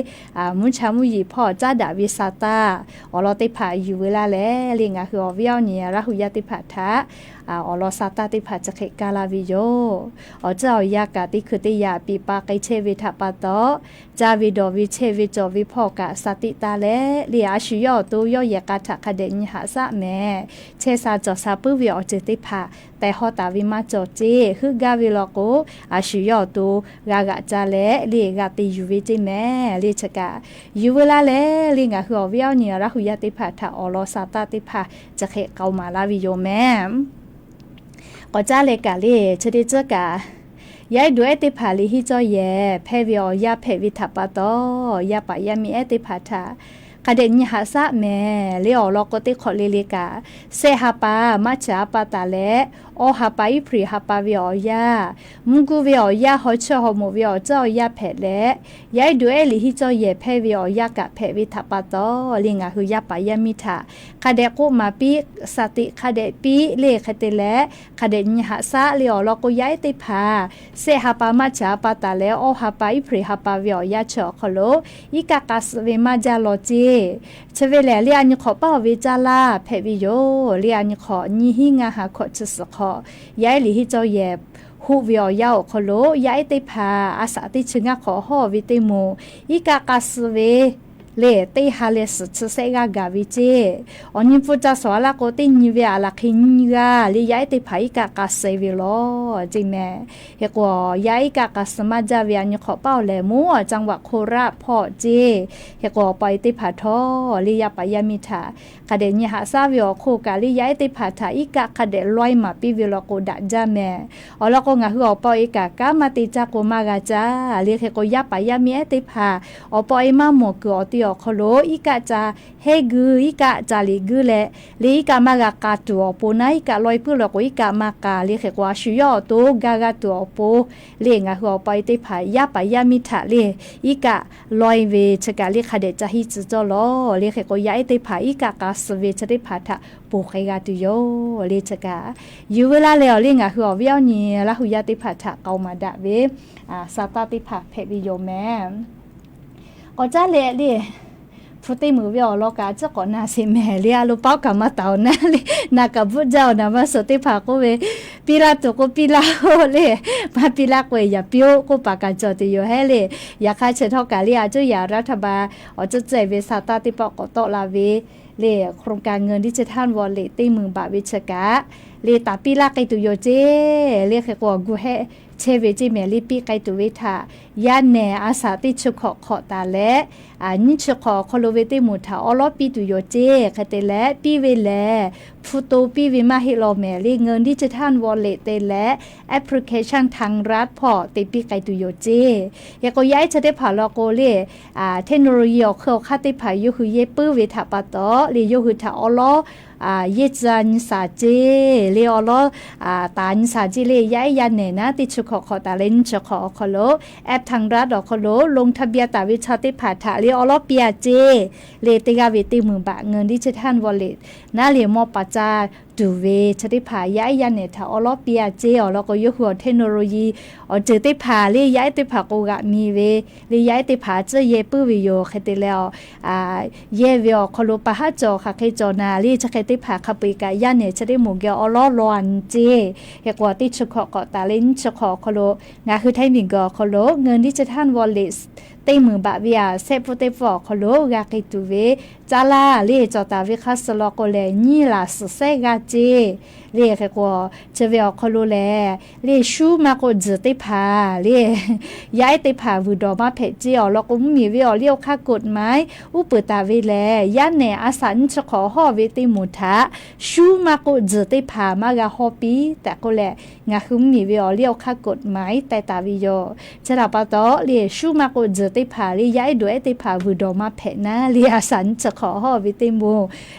mvuhˇ cha mvuhˇ yeˬ hpawˇ caˉ daꞈ ve sa taˇ awˬ lawn teˇ hpaˍ yuˬ veu laˇ leh le ngaˬ hui awˬ viˉ awˬ nyi Laˇ hu yaˇ teˇ hpaˍ htaꞈ awˬ lawn sa taˇ teˇ hpaˍ chi hk'e kaˇ laˇ ve yoˬ. Awˬ ceuˬ awˬ yanˇ kaꞈ teˇ hkui teˇ yanˇ piˇ pa k'ai chehˇ ve htaꞈ pa taw, caˇ ve dawˬ ve chehˇ ve cawˬ ve hpawˇ kaꞈ sa teˇ taˇ leh le a shu yawˇ awˬ to yawˇ yehˬ k'a htaꞈ hk'a dehꞈ nyi haꞈ shaˆ mehˍ. Chehˇ sha cawˬ sha puiˉ ve awˬ ceuˬ teˇ hpaˍ tehˬ hawˉ taˍ ve maˇ cawˬ ce. Heuˆ gaˇ ve law k'o a shu yawˇ awˬ to g'a g'aꞈ ca leh le g'a te yuˬ ve ce mehˍ le. Chi kaꞈ yuˬ veu laˇ leh le ngaˬ hui awˬ viˉ awˬ nyi Laˇ hu yaˇ teˇ hpaˍ htaꞈ awˬ lawn sa taˇ teˇ hpaˍ chi hk'e k'ai maˍ laˇ ve yoˬ mehˍ. K'awꞈ caˉ leh kaꞈ le chi teˇ ceuˬ kaꞈ yaˇ ehˉ duˬ ehˉ teˇ hpaˍ liꞈ henˇ cawˇ yehˬ hpehˇ ve awˬ yanˇ hpehꞈ ve htaꞈ pa taw, yaˇ paˍ yaˇ miˇ ehˉ teˇ hpaˍ htaꞈ hk'a dehꞈ nyi haꞈ shaˆ mehˍ le. Awˬ lawn k'o teˇ hk'awꞈ le le kaꞈ, shehˆ ha pa March ha pa taˍ leh awˇ ha pa April ha pa ve awˬ yanˇ, mvuhˇ guˇ ve awˬ yanˇ haw chiˇ haw moˍ ve awˬ ceuˬ awˬ yanˇ hpehꞈ leh, yaˇ ehˉ duˬ ehˉ liꞈ henˇ cawˇ yehˬ hpehˇ ve awˬ yanˇ kaꞈ hpehꞈ ve htaꞈ pa taw le ngaˬ hui yaˇ paˍ yaˇ miˇ htaꞈ hk'a dehꞈ k'oˆ maˍ piˇ, sa teꞈ hk'a dehꞈ piˇ le. Hk'e te leh hk'a dehꞈ nyi haꞈ shaˆ le. Awˬ lawn k'o yaˇ ehˉ teˇ hpaˍ shehˆ ha pa March ha pa taˍ leh awˇ ha pa April ha pa ve awˬ yanˇ chi awˬ hk'aw lo iˉ kaˆ k'a suh ve maˇ jaˇ law ce. Chi ve lehˬ le a nyi hk'awꞈ paˉ oˬ ve caˇ laˇ hpehꞈ ve yoˬ. Le a nyi hk'awꞈ nyiˇ hinˉ ngaˇ ha hkawꞈ chi suhˍ hk'awꞈ yaˇ ehˉ liꞈ henˇ cawˇ yehˬ hoˆ ve awˬ yanˇ awˬ hk'aw lo yaˇ ehˉ teˇ hpaˍ a shaꞈ teˇ chi ngaˇ hk'awꞈ hawˇ ve teˇ moˍ iˉ kaˆ k'a suh ve le teˇ ha leh suhˍ chi shehˆ g'aˇ gaˬ ve ce. Awˬ nyi pfuhˇ ca shawˍ a laˇ k'o teˇ nyi ve aˬ laˬ hk'e nyiˇ g'aˇ le yaˇ ehˉ teˇ hpaˍ iˉ kaˆ k'a suh ve law ce mehˍ. Hk'e k'o yaˇ ehˉ iˉ kaˆ k'a suh maˇ jaˇ ve a nyi hk'awꞈ paˉ oˬ lehˬ mvuhˇ awˬ จังหวัดโคราช hpawˇ ce. Hk'e k'o awˬ pa e teˇ hpaˍ htawˇ le yaˇ paˍ yaˇ miˇ htaꞈ hk'a dehꞈ nyi haꞈ shaˆ ve awˬ hk'oˆ kaꞈ le yaˇ ehˉ teˇ hpaˍ htaꞈ iˉ kaˆ hk'a dehꞈ lawehˇ maˍ piˇ ve law k'o daꞈ jaˇ mehˍ. Awˬ lawn k'o ngaˬ hui awˬ pa e kaꞈ kanˉ maˇ te caˇ k'o maˇ g'a caˇ le. Hk'e k'o yaˇ paˍ yaˇ miˇ ehˉ teˇ hpaˍ awˬ pa e maˇ mawˬ kuiˬ awˬ te awˬ hk'aw lo iˉ kaˆ ca hehˉ guiˇ, iˉ kaˆ ca liꞈ guiˇ leh, le iˉ kaˆ maˇ g'a k'a tuˬ awˬ pon naˉ, iˉ kaˆ laweh puiˉ law k'o iˉ kaˆ maˇ k'a le hk'e k'o, a shu yawˇ awˬ to gaˇ g'aˇ tuˬ awˬ pon le ngaˬ hui awˬ pa e teˇ hpaˍ yaˇ paˍ yaˇ miˇ htaꞈ le iˉ kaˆ laweh ve chi kaꞈ le hk'a dehꞈ ca hiˇ tcuh cawˇ lawˬ le hk'e k'o, yaˇ ehˉ teˇ hpaˍ iˉ kaˆ k'a suh ve chi teˇ hpaˍ htaꞈ ponˬ k'ai g'a tuˬ yoˬ le chi kaꞈ. Yuˬ ve laˇ leh awˬ le ngaˬ hui awˬ viˉ awˬ nyi Laˇ hu yaˇ teˇ hpaˍ htaꞈ k'aoˍ maˍ daꞈ ve sa taˇ teˇ hpaˍ hpehꞈ ve yoˬ meh. K'awꞈ caˉ leh le, hpu teˇ meunˍ ve awˬ lawn kaꞈ a ciˉ k'awꞈ na sheˍ mehˍ le, a lo paoˉ kaꞈ maˇ taˍ awˬ naˉ le, na kaꞈ bvuhˆ jaˇ awˬ naˍ maˇ suhˍ teˇ hpaˍ k'oˆ ve, piˇ laˇ tuˬ k'o piˇ laˇ-oˆ le, maˇ piˇ laˇ k'o yaꞈ piˇ-oˆ k'oˆ paˍ kaꞈ cawˬ tuˬ yoˬ hehˉ le. Yaꞈ hk'aˇ chi htawˇ kaꞈ le a cuˇ yaꞈ รัฐบาล awˬ cuˇ ceh ve sa taˇ teˇ pawˆ k'awꞈ tawˆ la ve le โครงการเงินดิจิทัลวอลเล็ต teˇ meunˍ baꞈ ve chi kaꞈ le taˍ piˇ laˇ k'ai tuˬ yoˬ ceˇ le hk'e k'o, awˬ gu hehˆ chehˇ ve ceˇ mehˍ le piˇ k'ai tuˬ ve htaꞈ yaˇ nehˬ a shaꞈ teˇ chi hk'awꞈ hk'awꞈ taˍ leh, nyiˇ chi hk'awꞈ awˬ hk'aw lo ve teˇ moˍ htaꞈ awˉ lawˉ piˇ tuˬ yoˬ ceˇ hk'e te leh, piˇ ve lehˬ hpu to piˇ ve maˇ heˆ law mehˍ le เงินดิจิทัลวอลเล็ต te leh application ทางรัฐ hpawˇ te piˇ k'ai tuˬ yoˬ ceˇ. Hk'e k'o yaˇ ehˉ chi teˇ hpaˍ law k'o le, เทคโนโลยี awˬ hk'eun awˬ hk'aˇ teˇ hpaˍ yawˇ hui yehˇ puiˉ ve htaꞈ pa taw le yawˇ hui htaꞈ awˉ lawˉ yehˇ tcuh nyi shaˍ ceˇ le awˉ lawˉ taˍ nyi shaˍ ceˇ le. Yaˇ ehˉ yaˇ nehˬ naˉ teˇ chi hk'awꞈ hk'awꞈ taˍ leh nyiˇ chi hk'awꞈ awˬ hk'aw lo แอปทางรัฐ awˬ hk'aw lo ลงทะเบียน taˍ ve chaw teˇ hpaˍ htaꞈ le awˉ lawˉ piˇ-a ceˇ le teˇ g'aˇ ve teˇ meunˍ baꞈ เงินดิจิทัลวอลเล็ต naˉ le mawˇ paˍ caˇ tuˬ ve chi teˇ hpaˍ yaˇ ehˉ yaˇ nehˬ htaꞈ awˉ lawˉ piˇ-a ceˇ awˬ lawn k'o, yawˇ hui awˬ เทคโนโลยี awˬ ceuˬ teˇ hpaˍ le yaˇ ehˉ teˇ hpaˍ k'o g'aꞈ mi ve le yaˇ ehˉ teˇ hpaˍ a ciˉ yehˇ puiˉ ve yoˬ hk'e te leh, yehˇ ve awˬ hk'aw lo pa haˉ cawˬ hk'aˬ hk'e cawˬ na le chi hk'e teˇ hpaˍ hk'a peu-eˬ kaꞈ yaˇ nehˬ chi teˇ moˍ geh awˉ lawˉ law-a nyi ceˇ. Hk'e k'o teˇ chi hk'awꞈ k'awꞈ taˍ leh nyiˇ chi hk'awꞈ awˬ hk'aw lo ngaˬ hui htaiˇ miˬguiˬ awˬ hk'aw lo เงินดิจิทัลวอลเล็ต teˇ meunˍ baꞈ ve a shehˆ pfuhˇ teˇ pfuhˇ awˬ hk'aw lo g'a k'ai tuˬ ve caˇ laˇ le cawˬ taˍ ve hk'a shuˍ law k'o lehˬ, nyiˇ laˬ suhˍ sehˉ g'aˇ ceˇ le hk'e k'o, chi ve awˬ hk'aw lo lehˬ le shuˉ maˇ k'oˆ tzuhˬ teˇ hpaˍ le yaˇ ehˉ teˇ hpaˍ vuiˬ dawˬ maˇ hpehꞈ ceˇ awˬ lawn k'o, mvuhˇmiˬ ve awˬ liˇ awˬ hk'aˇ กฎหมาย uˉ peunˍ taˍ ve lehˬ, yaˇ nehˬ a shaꞈ nyiˇ chi hk'awꞈ hawˇ ve teˇ moˍ htaꞈ shuˉ maˇ k'oˆ tzuhˬ teˇ hpaˍ maˇ g'a hawˇ piˇ tehꞈ k'oˆ leh, ngaˬ hui mvuhˇmiˬ ve awˬ liˇ awˬ hk'aˇ กฎหมาย teh taˍ ve yoˬ. Chi htaꞈ pa taw le shuˉ maˇ k'oˆ tzuhˬ teˇ hpaˍ le yaˇ ehˉ dawˬ ehˉ teˇ hpaˍ vuiˬ dawˬ maˇ hpehꞈ naˉ le a shaꞈ nyiˇ chi hk'awꞈ hawˇ ve teˇ moˍ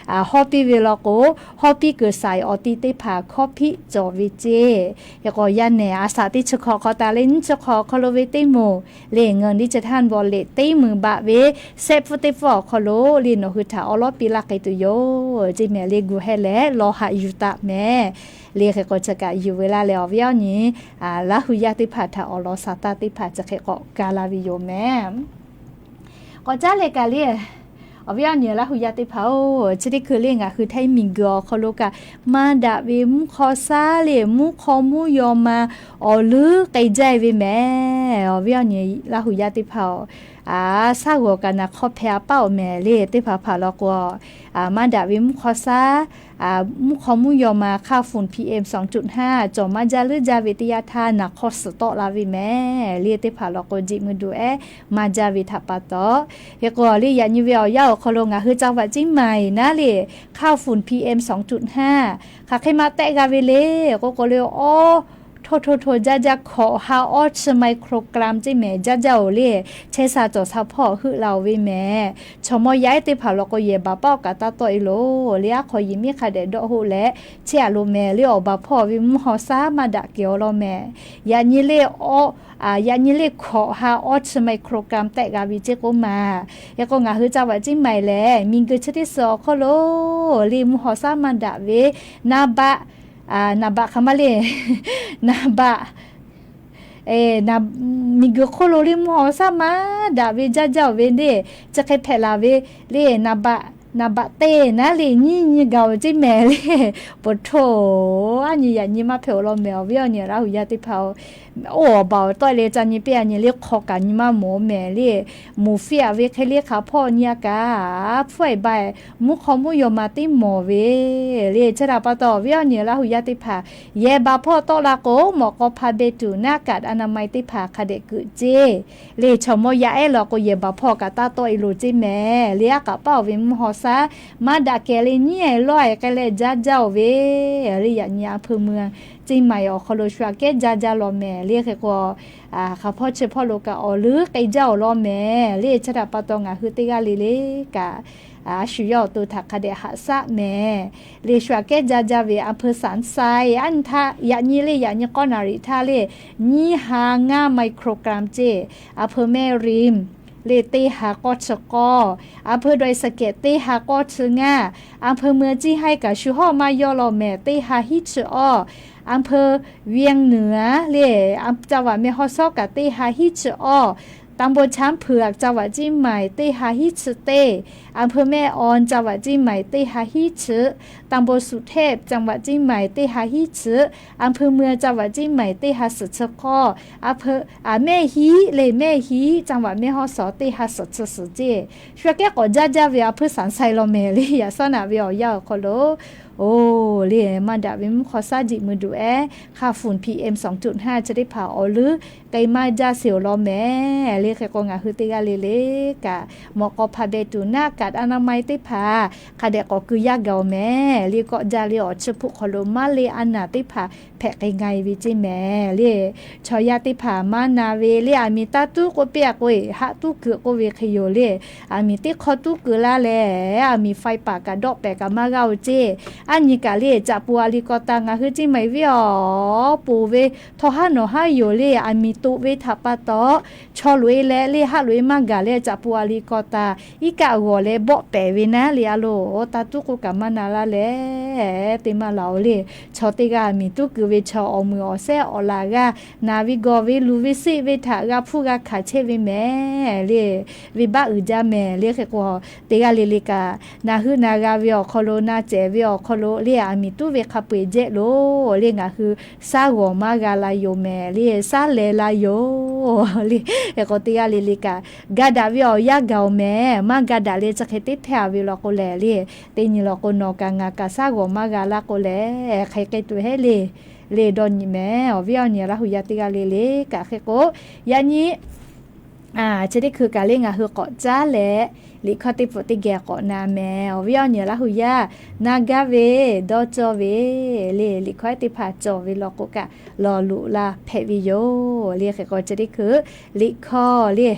hawˇ piˇ ve law k'o, hawˇ piˇ kuiˬ shaiˍ awˬ ti teˇ hpaˍ hkawˇ hpiˆ cawˬ ve ceˇ. Hk'e k'o yaˇ nehˬ a shaꞈ teˇ chi hk'awꞈ hk'awꞈ taˍ leh nyiˇ chi hk'awꞈ awˬ hk'aw lo ve teˇ moˍ le เงินดิจิทัลวอลเล็ต teˇ meunˍ baꞈ ve shehˆ pfuhˇ teˇ pfuhˇ awˬ hk'aw lo le nawˬ hui htaꞈ awˉ lawˉ piˇ laˇ k'ai tuˬ yoˬ ceˇ mehˍ le gu hehˇ leh law haꞈ yuˬ taˍ mehˍ le hk'e k'o chi kaꞈ yuˬ ve laˇ leh awˬ viˉ awˬ nyi Laˇ hu yaˇ teˇ hpaˍ htaꞈ awˬ lawn sa taˇ teˇ hpaˍ chi hk'e k'awꞈ ga la ve yoˬ mehˍ. K'awꞈ caˉ leh kaꞈ le awˬ viˉ awˬ nyi Laˇ hu yaˇ teˇ hpaˍ-oˬ, chi teˇ hkui le ngaˬ hui htaiˇ miˬguiˬ awˬ hk'aw lo kaꞈ maˇ daꞈ ve mvuhˇ hk'aw shaˉ le mvuhˇ hk'aw mvuhˇ yaw ma awˬ leuˉ k'ai jaˇ ve mehˍ. Awˬ viˉ awˬ nyi Laˇ hu yaˇ teˇ hpaˍ-oˬ, shaˉ g'awˬ kaꞈ naˍ hk'aw hpehꞈ a paˆ-oˬ mehˍ le teˇ hpaˍ hpaˍ law k'o, maˇ daꞈ ve mvuhˇ hk'aw shaˉ mvuhˇ hk'aw mvuhˇ yaw ma hk'aˇ funˍ PM sawˬ cuꞈ hnaˇ cawˬ maˇ jaˇ leuˉ jaˇ ve teˇ yanˇ htaˇ naˍ hk'aw suhˍ tawˆ la ve mehˍ le teˇ hpaˍ law k'o, jiꞈ mui duˬ ehˉ maˇ jaˇ ve htaꞈ pa taw, hk'e k'o le yaꞈ nyi ve awˬ yanˇ awˬ hk'aw lo ngaˬ hui จังหวัดเชียงใหม่ naˉ le hk'aˇ funˍ PM sawˬ cuꞈ hnaˇ hk'aˬ hk'e maˇ tehˆ g'a ve le k'oˆ k'o le, awˇ htoˇ htoˇ htoˇ jaˇ jaˇ hkawꞈ ha awˇ chi ไมโครกรัม ceˇ mehˍ jaˇ jaˇ-oˬ le, chehˇ sha cawˬ sha hpawˇ heuˆ la-oˬ ve mehˍ. Chaw mawˇ yaˇ ehˉ teˇ hpaˍ law k'o yehˬ baˬ paˆ awˬ kaꞈ taˇ tawˆ e loˬ le, aˉ hk'aw yehˬ miˉ hk'a dehꞈ dawˆ hoˆ leh chehˇ a loˬ mehˍ le, awˬ baˬ hpawˇ ve mvuhˇ hk'aw shaˉ maˇ daꞈ kehˬ-oˬ law mehˍ. Yaꞈ nyi le awˇ, yaꞈ nyi le hkawꞈ ha awˇ chi ไมโครกรัม tehˆ g'a ve ceˇ k'oˆ ma. Hk'e k'o ngaˬ hui จังหวัดเชียงใหม่ lehˬ miˬguiˬ chi teˇ suhˍ awˬ hk'oˆ lo le mvuhˇ hk'aw shaˉ maˇ daꞈ ve naˍ baꞈ, naˍ baꞈ hk'aˬ ma le, naˍ baꞈ miˬguiˬ hk'oˆ lo le mvuhˇ hk'aw shaˉ maˇ daꞈ ve jaˇ jaˇ-oˬ ve le, chi hk'e hpehꞈ laˬ ve le naˍ baꞈ, naˍ baꞈ teˇ naˉ le nyiˇ nyi gaˬ-oˬ ceˇ mehˍ le. Peuˬ htoˇ, aˉ nyi yaꞈ nyi maˇ hpehꞈ-oˬ law mehˍ. Awˬ viˉ awˬ nyi Laˇ hu yaˇ teˇ hpaˍ-oˬ, oˇ awˬ baˬ awˬ tawˆ e le ca nyi piˇ a nyi le hk'aw kaꞈ nyi maˇ mawˬ mehˍ le. Moˍ fiˇ a ve hk'e le hk'aˬ hpawˇ nyi a kaꞈ, hpfuhˇ e ba mvuhˇ hk'aw mvuhˇ yaw ma teˇ mawˬ ve le. Chi htaꞈ pa taw awˬ viˉ awˬ nyi Laˇ hu yaˇ teˇ hpaˍ yehˬ baˬ hpawˇ tawˆ la k'o, mawꞈ k'aw hpa beh tuˬ naˆ kaꞈ อนามัย teˇ hpaˍ hk'a dehꞈ keuꞈ ceˇ le. Chaw mawˇ yaˇ ehˉ law k'o yehˬ baˬ hpawˇ kaꞈ taˇ tawˆ e loˬ ceˇ mehˍ le. Aˉ k'aꞈ paˆ-oˬ ve mvuhˇ hk'aw shaˉ maˇ daꞈ kehˬ le nyiˉ-e lawˇ-e k'ai leh jaˇ jaˇ-oˬ ve, le yaꞈ nyi อำเภอเมือง เชียงใหม่ awˬ hk'aw lo shu aꞈ kehˉ jaˇ jaˇ law mehˍ le. Hk'e k'o, hk'aˬ hpawˇ chi hpawˇ lo kaꞈ awˬ leuˉ k'ai jaˇ-oˬ law mehˍ le. Chi htaꞈ pa taw ngaˬ hui teˇ g'aˇ le le kaꞈ, a shu yawˇ awˬ to htaꞈ hk'a dehꞈ haꞈ shaˆ mehˍ le. Shu aꞈ kehˉ jaˇ jaˇ ve อำเภอสามชัย aˉ nyi htaˇ yaꞈ nyi le yaꞈ nyi k'awˇ naˍ riˍ htaˇ le nyiˇ ha ngaˇ ไมโครกรัม ceˇ, อำเภอแม่ริม le teˇ ha k'awˇ chi k'awˇ, อำเภอดอยสะเก็ด teˇ ha k'awˇ chi ngaˇ, อำเภอเมือง Ciˇ haiˇ kaꞈ shu hawˇ maˇ yawˇ law mehˍ teˇ ha hiˉ chi awˇ, อำเภอเวียงเหนือ le จังหวัดแม่ฮ่องสอน kaꞈ teˇ ha hiˉ chi awˇ, ตำบลช้างเผือก จังหวัดเชียงใหม่ teˇ ha hiˉ chi teˇ, อำเภอแม่ออน จังหวัดเชียงใหม่ teˇ ha hiˉ chi, ตำบลสุเทพ จังหวัดเชียงใหม่ teˇ ha hiˉ chi, อำเภอเมือง จังหวัดเชียงใหม่ teˇ ha suhˍ chi k'awˇ, อำเภอ a mehˆ hiˉ le mehˆ hiˉ จังหวัดแม่ฮ่องสอน teˇ ha suhˍ chi suhˍ ceˇ. Shu aꞈ kehˉ k'awꞈ jaˇ jaˇ ve อำเภอสามชัย law mehˍ le. Yaꞈ shawˉ naꞈ ve awˬ yanˇ awˬ hk'aw lo, oˬ le maˇ daꞈ ve mvuhˇ hk'aw shaˉ jiꞈ mui duꞈ-e, hk'a funˍ พีเอ็มสองจุดห้า chi teˇ hpaˍ awˬ leuˉ k'ai maˇ jaˇ sheˍ-oˬ law mehˍ le. Hk'e k'o ngaˬ hui teˇ g'aˇ le le kaꞈ mawꞈ k'aw hpa beh tuˬ naˆ kaꞈ อนามัย teˇ hpaˍ hk'a dehꞈ k'awꞈ keu yaˇ gaˬ-oˬ mehˍ le. Kawˆ jaˇ le awˬ chi hpoˆ hk'aw lo maˇ le a naˍ teˇ hpaˍ hpehꞈ k'ai nga-e ve ceˇ mehˍ le. Chaw yaˇ teˇ hpaˍ maˇ na ve le aˬ miˍ taˇ tuˉ k'oˆ piˇ-a k'o, haˆ tuˉ keu k'oˆ ve hk'e yoˬ le. Aˬ miˍ teˇ hk'awˇ tuˉ keu laˇ leh, aˬ miˍ ไฟป่า kaꞈ dawˆ pehˍ kaꞈ maˇ g'aˇ-oˬ ceˇ. Aˉ nyi kaꞈ le caꞈ pu a li kaw ta ngaˬ hui ceˇ maˬ-e ve awˬ poˬ ve htawˇ haˉ nawˬ haˉ yoˬ le. Aˬ miˍ toꞈ ve htaꞈ pa taw chaw loꞈ-e leh le haˆ loꞈ-e maˇ gaˬ leh caꞈ pu a li kaw ta iˉ kaˆ g'awˬ leh bawˆ pehˍ ve naˉ le a loˬ. Taˇ tuˉ k'oˆ kaꞈ maˇ na laˇ leh, teˇ maˇ laˬ-oˬ le. Chaw teˇ g'aˇ aˬ miˍ tuˉ keu ve chaw awˬ meuˍ awˬ shehˉ awˬ laˬ g'aˇ naˍ ve gawˬ ve luˬ ve seˆ ve htaꞈ g'a hpuˇ g'a hkanˍ chehˇ ve mehˍ le. Venˇbaˆ uiˍ jaˇ mehˍ le. Hk'e k'o teˇ g'aˇ le le kaꞈ na heuˆ na g'a ve awˬ hk'aw lo na cehˬ ve awˬ hk'aw lo le aˬ miˍ tuˉ ve hk'a peu-eˬ jehˆ lo le ngaˬ hui shaˉ g'awˬ maˇ g'a la yoˬ mehˍ le. Shaˉ leh la yoˬ le. Hk'e k'o teˇ g'aˇ le le kaꞈ ga daꞈ ve awˬ yanˇ gaˬ-oˬ mehˍ. Maˇ ga daꞈ leh chi hk'e teˇ hpehˇ-a ve law k'o lehˬ le, teˇ nyi law k'o nawˬ kaꞈ ngaˬ kaꞈ shaˉ g'awˬ maˇ g'a laˇ k'o lehˬ, hk'e k'ai tuˬ heˆ le. Le dawˇ nyi mehˍ. Awˬ viˉ awˬ nyi Laˇ hu yaˇ teˇ g'aˇ le le kaꞈ hk'e k'o, yaꞈ nyi chi teˇ hkui kaꞈ le ngaˬ hui k'awꞈ caˉ leh liꞈ hkawˇ teˇ pfuhˍ teˇ geh k'awꞈ na mehˍ. Awˬ viˉ awˬ nyi Laˇ hu yaˇ na gaˇ ve, dawˇ cawˇ ve le. Liꞈ hkawˇ teˇ hpaˍ cawˬ ve law k'o kaꞈ lawˬ loꞈ la hpehꞈ ve yoˬ le. Hk'e k'o chi teˇ hkui liꞈ hkawˇ le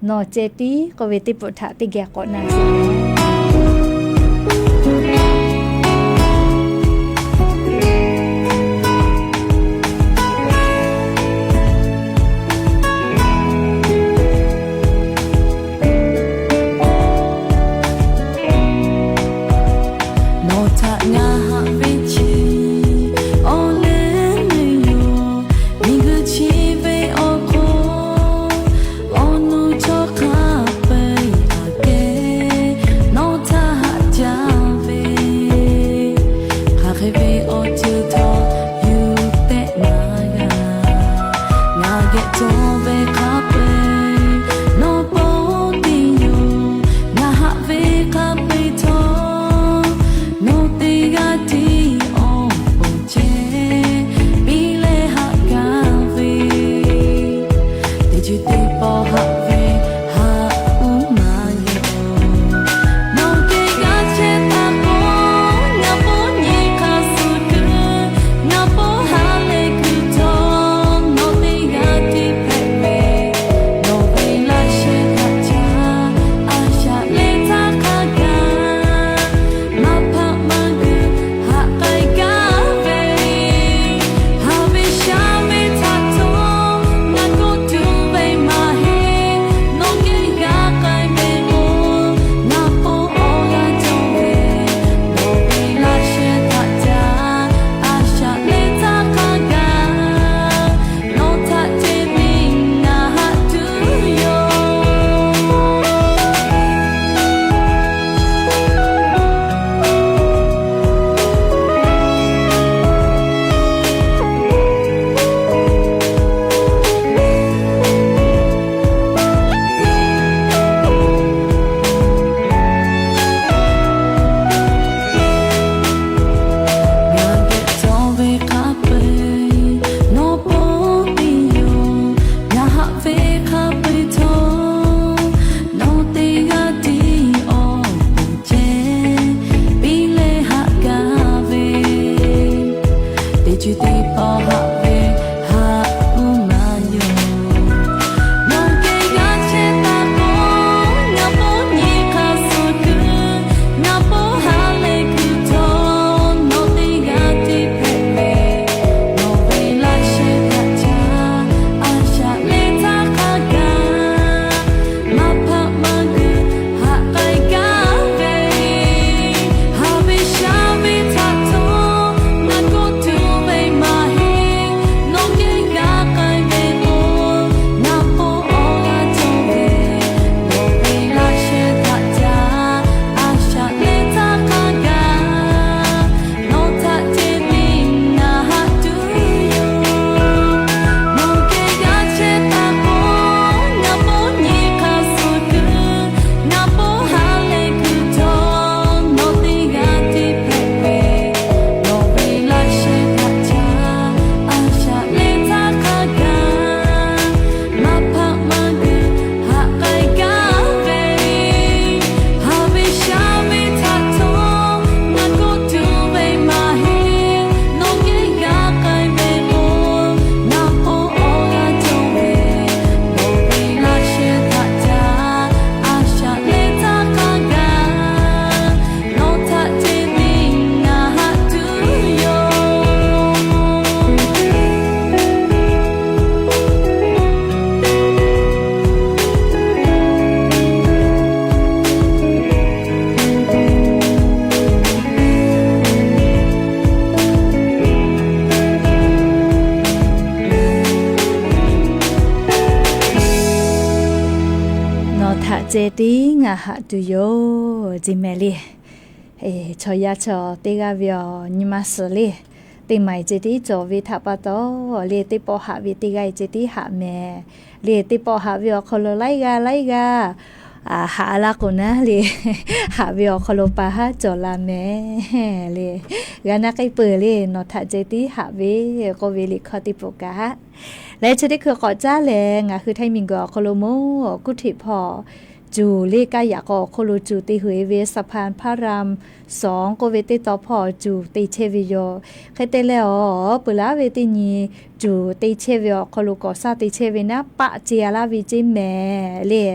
nawˬ ceh tiˉ k'oˆ ve teˇ hpaˍ htaꞈ teˇ geh k'awꞈ na sheˍ. Nawˬ htaꞈ ngaˬ haꞈ ve chi awˬ leh neˇ yoˬ. Miˬguiˬ chi ve awˬ hk'aw awˬ nu chaw hk'a peu-eˬ aꞈ kehˉ Chi teˇ pawˆ haꞈ ve haꞈ uˉ maˇ yoˬ. Nawˬ geh g'aˇ chehˇ taˍ k'o, ngaˬ paw nyi hk'a suh kuiˬ, ngaˬ paw ha leh kuiˬ htawˇ, nawˬ teˇ g'aˇ tiˉ hpehꞈ ve, nawˬ ve laꞈ sheh htaꞈ caˇ, a shaꞈ leh htaˇ hk'a gaˬ maˇ hpaˆ maˇ g'uiˬ haꞈ k'ai gaˇ ve, haˍ ve shaˍ ve htaꞈ htawˇ, ngaˬ k'oˆ tuˬ ve maˇ heˆ. Nawˬ geh g'aˇ k'ai ve k'o, ngaˬ paw awˬ g'aˇ cawˬ ve, nawˬ ve laꞈ sheh htaꞈ caˇ, a shaꞈ leh htaˇ hk'a gaˬ nawˬ htaꞈ ceh tiˉ ngaˬ haꞈ tuˬ yoˬ. Nawˬ geh g'aˇ chehˇ taˍ k'o, ngaˬ paw nyi hk'a suh kuiˬ, ngaˬ paw ha leh kuiˬ htawˇ, nawˬ teˇ g'aˇ tiˉ hpehꞈ ve, nawˬ ve laꞈ sheh htaꞈ caˇ, a shaꞈ leh htaˇ hk'a gaˬ maˇ hpaˆ maˇ g'uiˬ haꞈ k'ai gaˇ ve, haˍ ve shaˍ ve htaꞈ htawˇ, ngaˬ k'oˆ tuˬ ve maˇ heˆ. Nawˬ geh g'aˇ k'ai ve k'o, ngaˬ paw awˬ g'aˇ cawˬ ve, nawˬ ve laꞈ sheh htaꞈ caˇ, a shaꞈ leh htaˇ hk'a gaˬ nawˬ htaꞈ ceh tiˉ ngaˬ haꞈ tuˬ yoˬ. Nawˬ htaꞈ ceh tiˉ ngaˬ haꞈ tuˬ yoˬ, ceˇ mehˍ le. Chaw yaˇ chaw teˇ g'aˇ ve awˬ nyi ma suhˍ le, teˇ maˬ ceh tiˉ cawˬ ve htaꞈ pa taw le, teˇ pawˆ haꞈ ve teˇ g'aˇ ceh tiˉ haꞈ mehˍ le. Teˇ pawˆ haꞈ ve awˬ hk'aw lo laiˉ g'aˇ laiˉ g'aˇ haꞈ laˇ k'o naˉ le, haꞈ ve awˬ hk'aw lo pa haˉ cawˬ la mehˍ le. G'a naˆ k'ai peuˬ le, nawˬ htaꞈ ceh tiˉ haꞈ ve k'oˆ ve liꞈ hkawˇ teˇ pawˆ kaꞈ. Leh chi teˇ hkui k'awꞈ caˉ leh, ngaˬ hui Htaiˇ miˬguiˬ awˬ hk'aw lo mawˇ kuˇ htiꞈ hpawˇ cuˬ le kaˇ yaꞈ k'aw awˬ hk'aw lo cuˬ te hui ve สะพานพระรามสอง k'oˆ ve teˇ taw hpawˇ cuˬ te chehˇ ve yoˬ. Hk'e te leh awˬ peuˬ laˉ ve teˇ nyi cuˬ te chehˇ ve awˬ hk'aw lo kawˍ saˇ te chehˇ ve naˉ, paˆ ce-a laˇ ve ceˇ mehˍ le.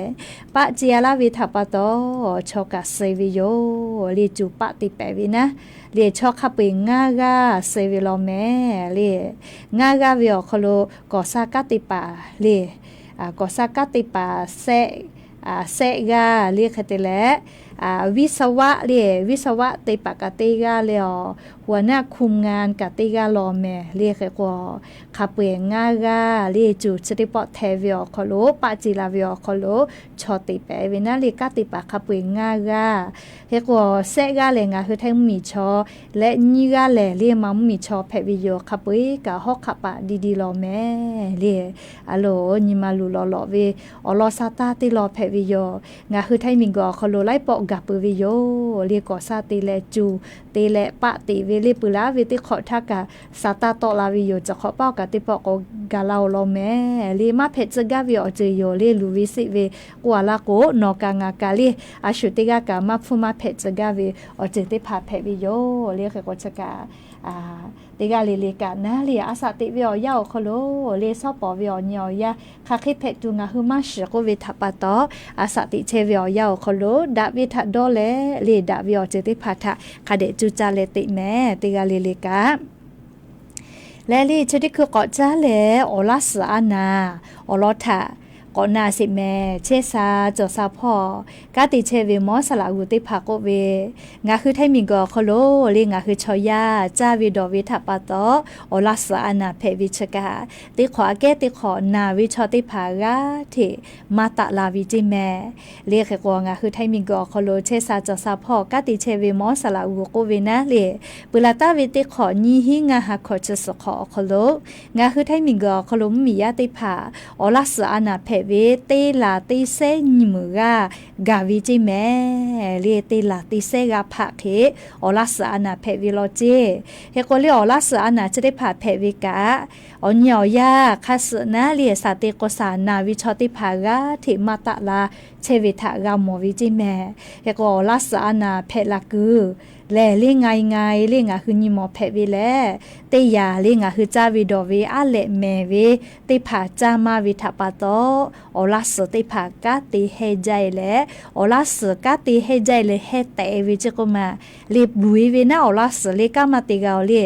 Paˆ ce-a laˇ ve htaꞈ pa taw, chaw kaꞈ suh ve yoˬ le. Cuˬ paˆ te pehˍ ve naˉ le, chaw hk'a peu-eˬ ngaˇ g'aˇ suh ve law mehˍ le. Ngaˇ g'aˇ ve awˬ hk'aw lo kawˍ saˇ kanˉ te paˍ le, kawˍ saˇ kanˉ te paˍ sehˆ, sehˆ g'aˇ le. Hk'e te leh, วิศวะ le, วิศวะ te paˍ kaꞈ teˇ g'aˇ le, awˬ หัวหน้าคุมงาน kaꞈ teˇ g'aˇ law mehˍ le. Hk'e k'o, hk'a peu-eˬ ngaˇ g'aˇ le. Cuˬ chi teˇ pawˆ hteh ve awˬ hk'aw lo, paˆ ce la ve awˬ hk'aw lo chaw te pehˍ ve naˉ le, kanˉ te paˍ hk'a peu-eˬ ngaˇ g'aˇ. Hk'e k'o, sehˆ g'aˇ lehˬ ngaˬ hui Htaiˇ mvuhˇmiˬ chaw leh, nyiˇ g'aˇ lehˬ le Manˇ mvuhˇmiˬ chaw hpehꞈ ve yoˬ. Hk'a peu-eˬ kaꞈ hawˉ hk'aˆ paˍ diˇ diˇ law mehˍ le. A loˍ, nyi ma luˬ lawꞈ lawꞈ ve awˬ lawn sa taˇ teˇ lawn hpehꞈ ve yoˬ. Ngaˬ hui Htaiˇ miˬguiˬ awˬ hk'aw lo laiˉ pawˆ gaˬ peuˬ ve yoˬ le. Kawˍ saˇ te leh cuˬ te leh paˆ teꞈ ve le, peuˬ laˉ ve teˇ hk'awꞈ htaˇ kaꞈ sa taˇ tawˆ la ve yoˬ. Chi hk'awꞈ paˆ kaꞈ teˇ pawˆ k'awꞈ gaˬ la-o law mehˍ le. Maˇ hpehꞈ tcuh gaˇ ve awˬ ceuˬ yoˬ le. Luˬ ve seˆ ve k'oˆ-a laˇ k'o, nawˬ kaꞈ ngaˬ kaꞈ le, a shu teˇ g'aˇ kaꞈ maˇ hpfuhˇ maˇ hpehꞈ tcuh gaˇ ve awˬ ceuˬ teˇ hpaˍ hpehꞈ ve yoˬ le. Hk'e k'o chi kaꞈ teˇ g'aˇ le le kaꞈ naˉ le, a shaꞈ teꞈ ve awˬ yanˇ awˬ hk'aw lo le, shawˉ pawˍ ve awˬ nyi awˬ yanˇ hk'aˬ hk'e hpehꞈ tuˬ ngaˬ hui maˇ shiˍ k'oˆ ve htaꞈ pa taw, a shaꞈ teꞈ chehˇ ve awˬ yanˇ awˬ hk'aw lo daꞈ ve htaꞈ dawˇ leh le, daꞈ ve awˬ ceuˬ teˇ hpaˍ htaꞈ hk'a dehꞈ cuˇ caˇ leh teꞈ mehˍ. Teˇ g'aˇ le le kaꞈ leh le, chi teˇ hkui k'awꞈ caˉ leh awˬ laˇ suhˍ a naˍ awˬ lawn htaꞈ k'awꞈ na sheˍ mehˍ. Chehˇ sha cawˬ sha hpawˇ kanˉ te chehˇ ve mawˇ saˍ laꞈ g'uˬ teˇ hpaˍ k'oˆ ve, ngaˬ hui Htaiˇ miˬguiˬ awˬ hk'aw lo le ngaˬ hui chaw yaˇ caˇ ve dawˬ ve htaꞈ pa taw, awˬ laˇ suhˍ a naˍ hpehꞈ ve chi kaꞈ, teˇ hk'awꞈ aꞈ kehˉ teˇ hk'awꞈ naˬ ve chaw teˇ hpaˍ g'aˇ hteꞈ maˇ taˆ la ve ceˇ mehˍ le. Hk'e k'o, ngaˬ hui Htaiˇ miˬguiˬ awˬ hk'aw lo chehˇ sha cawˬ sha hpawˇ kanˉ te chehˇ ve mawˇ saˍ laꞈ g'uˬ k'oˆ ve naˉ le, peuˬ laˬ taˍ ve teˇ hk'awꞈ nyiˇ hinˉ ngaˇ ha hkawꞈ chi suhˍ hk'awꞈ awˬ hk'aw lo, ngaˬ hui Htaiˇ miˬguiˬ awˬ hk'aw lo mvuhˇmiˬ yaˇ teˇ hpaˍ awˬ laˇ suhˍ a naˍ hpehꞈ ve teˇ laˬ teˇ sehˉ nyi meuˍ g'aˇ gaˬ ve ceˇ mehˍ le. Teˇ laˬ teˇ sehˉ g'aˇ hpaˆ hk'e awˬ laˇ suhˍ a naˍ hpehꞈ ve law ceˇ. Hk'e k'o le, awˬ laˇ suhˍ a naˍ chi teˇ hpaˍ hpehꞈ ve kaꞈ, awˬ nyi awˬ yanˇ hk'a suhˍ naˉ le, shaˍ te k'o shaˍ naˬ ve chaw teˇ hpaˍ g'aˇ hteꞈ maˇ taˆ la chehˇ ve htaꞈ g'a mawˬ ve ceˇ mehˍ. Hk'e k'o, awˬ laˇ suhˍ a naˍ hpehꞈ la kuiˬ lehˬ, leˇ nga i nga e leˇ ngaˬ hui nyi mawˬ hpehꞈ ve lehˬ, teˇ yanˇ leˇ ngaˬ hui caˇ ve dawˬ ve aˉ lehꞈ mehˍ ve teˇ hpaˍ caˇ maˇ ve htaꞈ pa taw, awˬ laˇ suhˍ teˇ hpaˍ kanˉ te hehnˇ jaˇ e leh, awˬ laˇ suhˍ kanˉ te hehnˇ jaˇ e leh hehnˇ tehꞈ ve ceˇ k'oˆ ma le, luˬ e ve naˉ awˬ laˇ suhˍ le kanˉ maˇ te g'a oˬ le.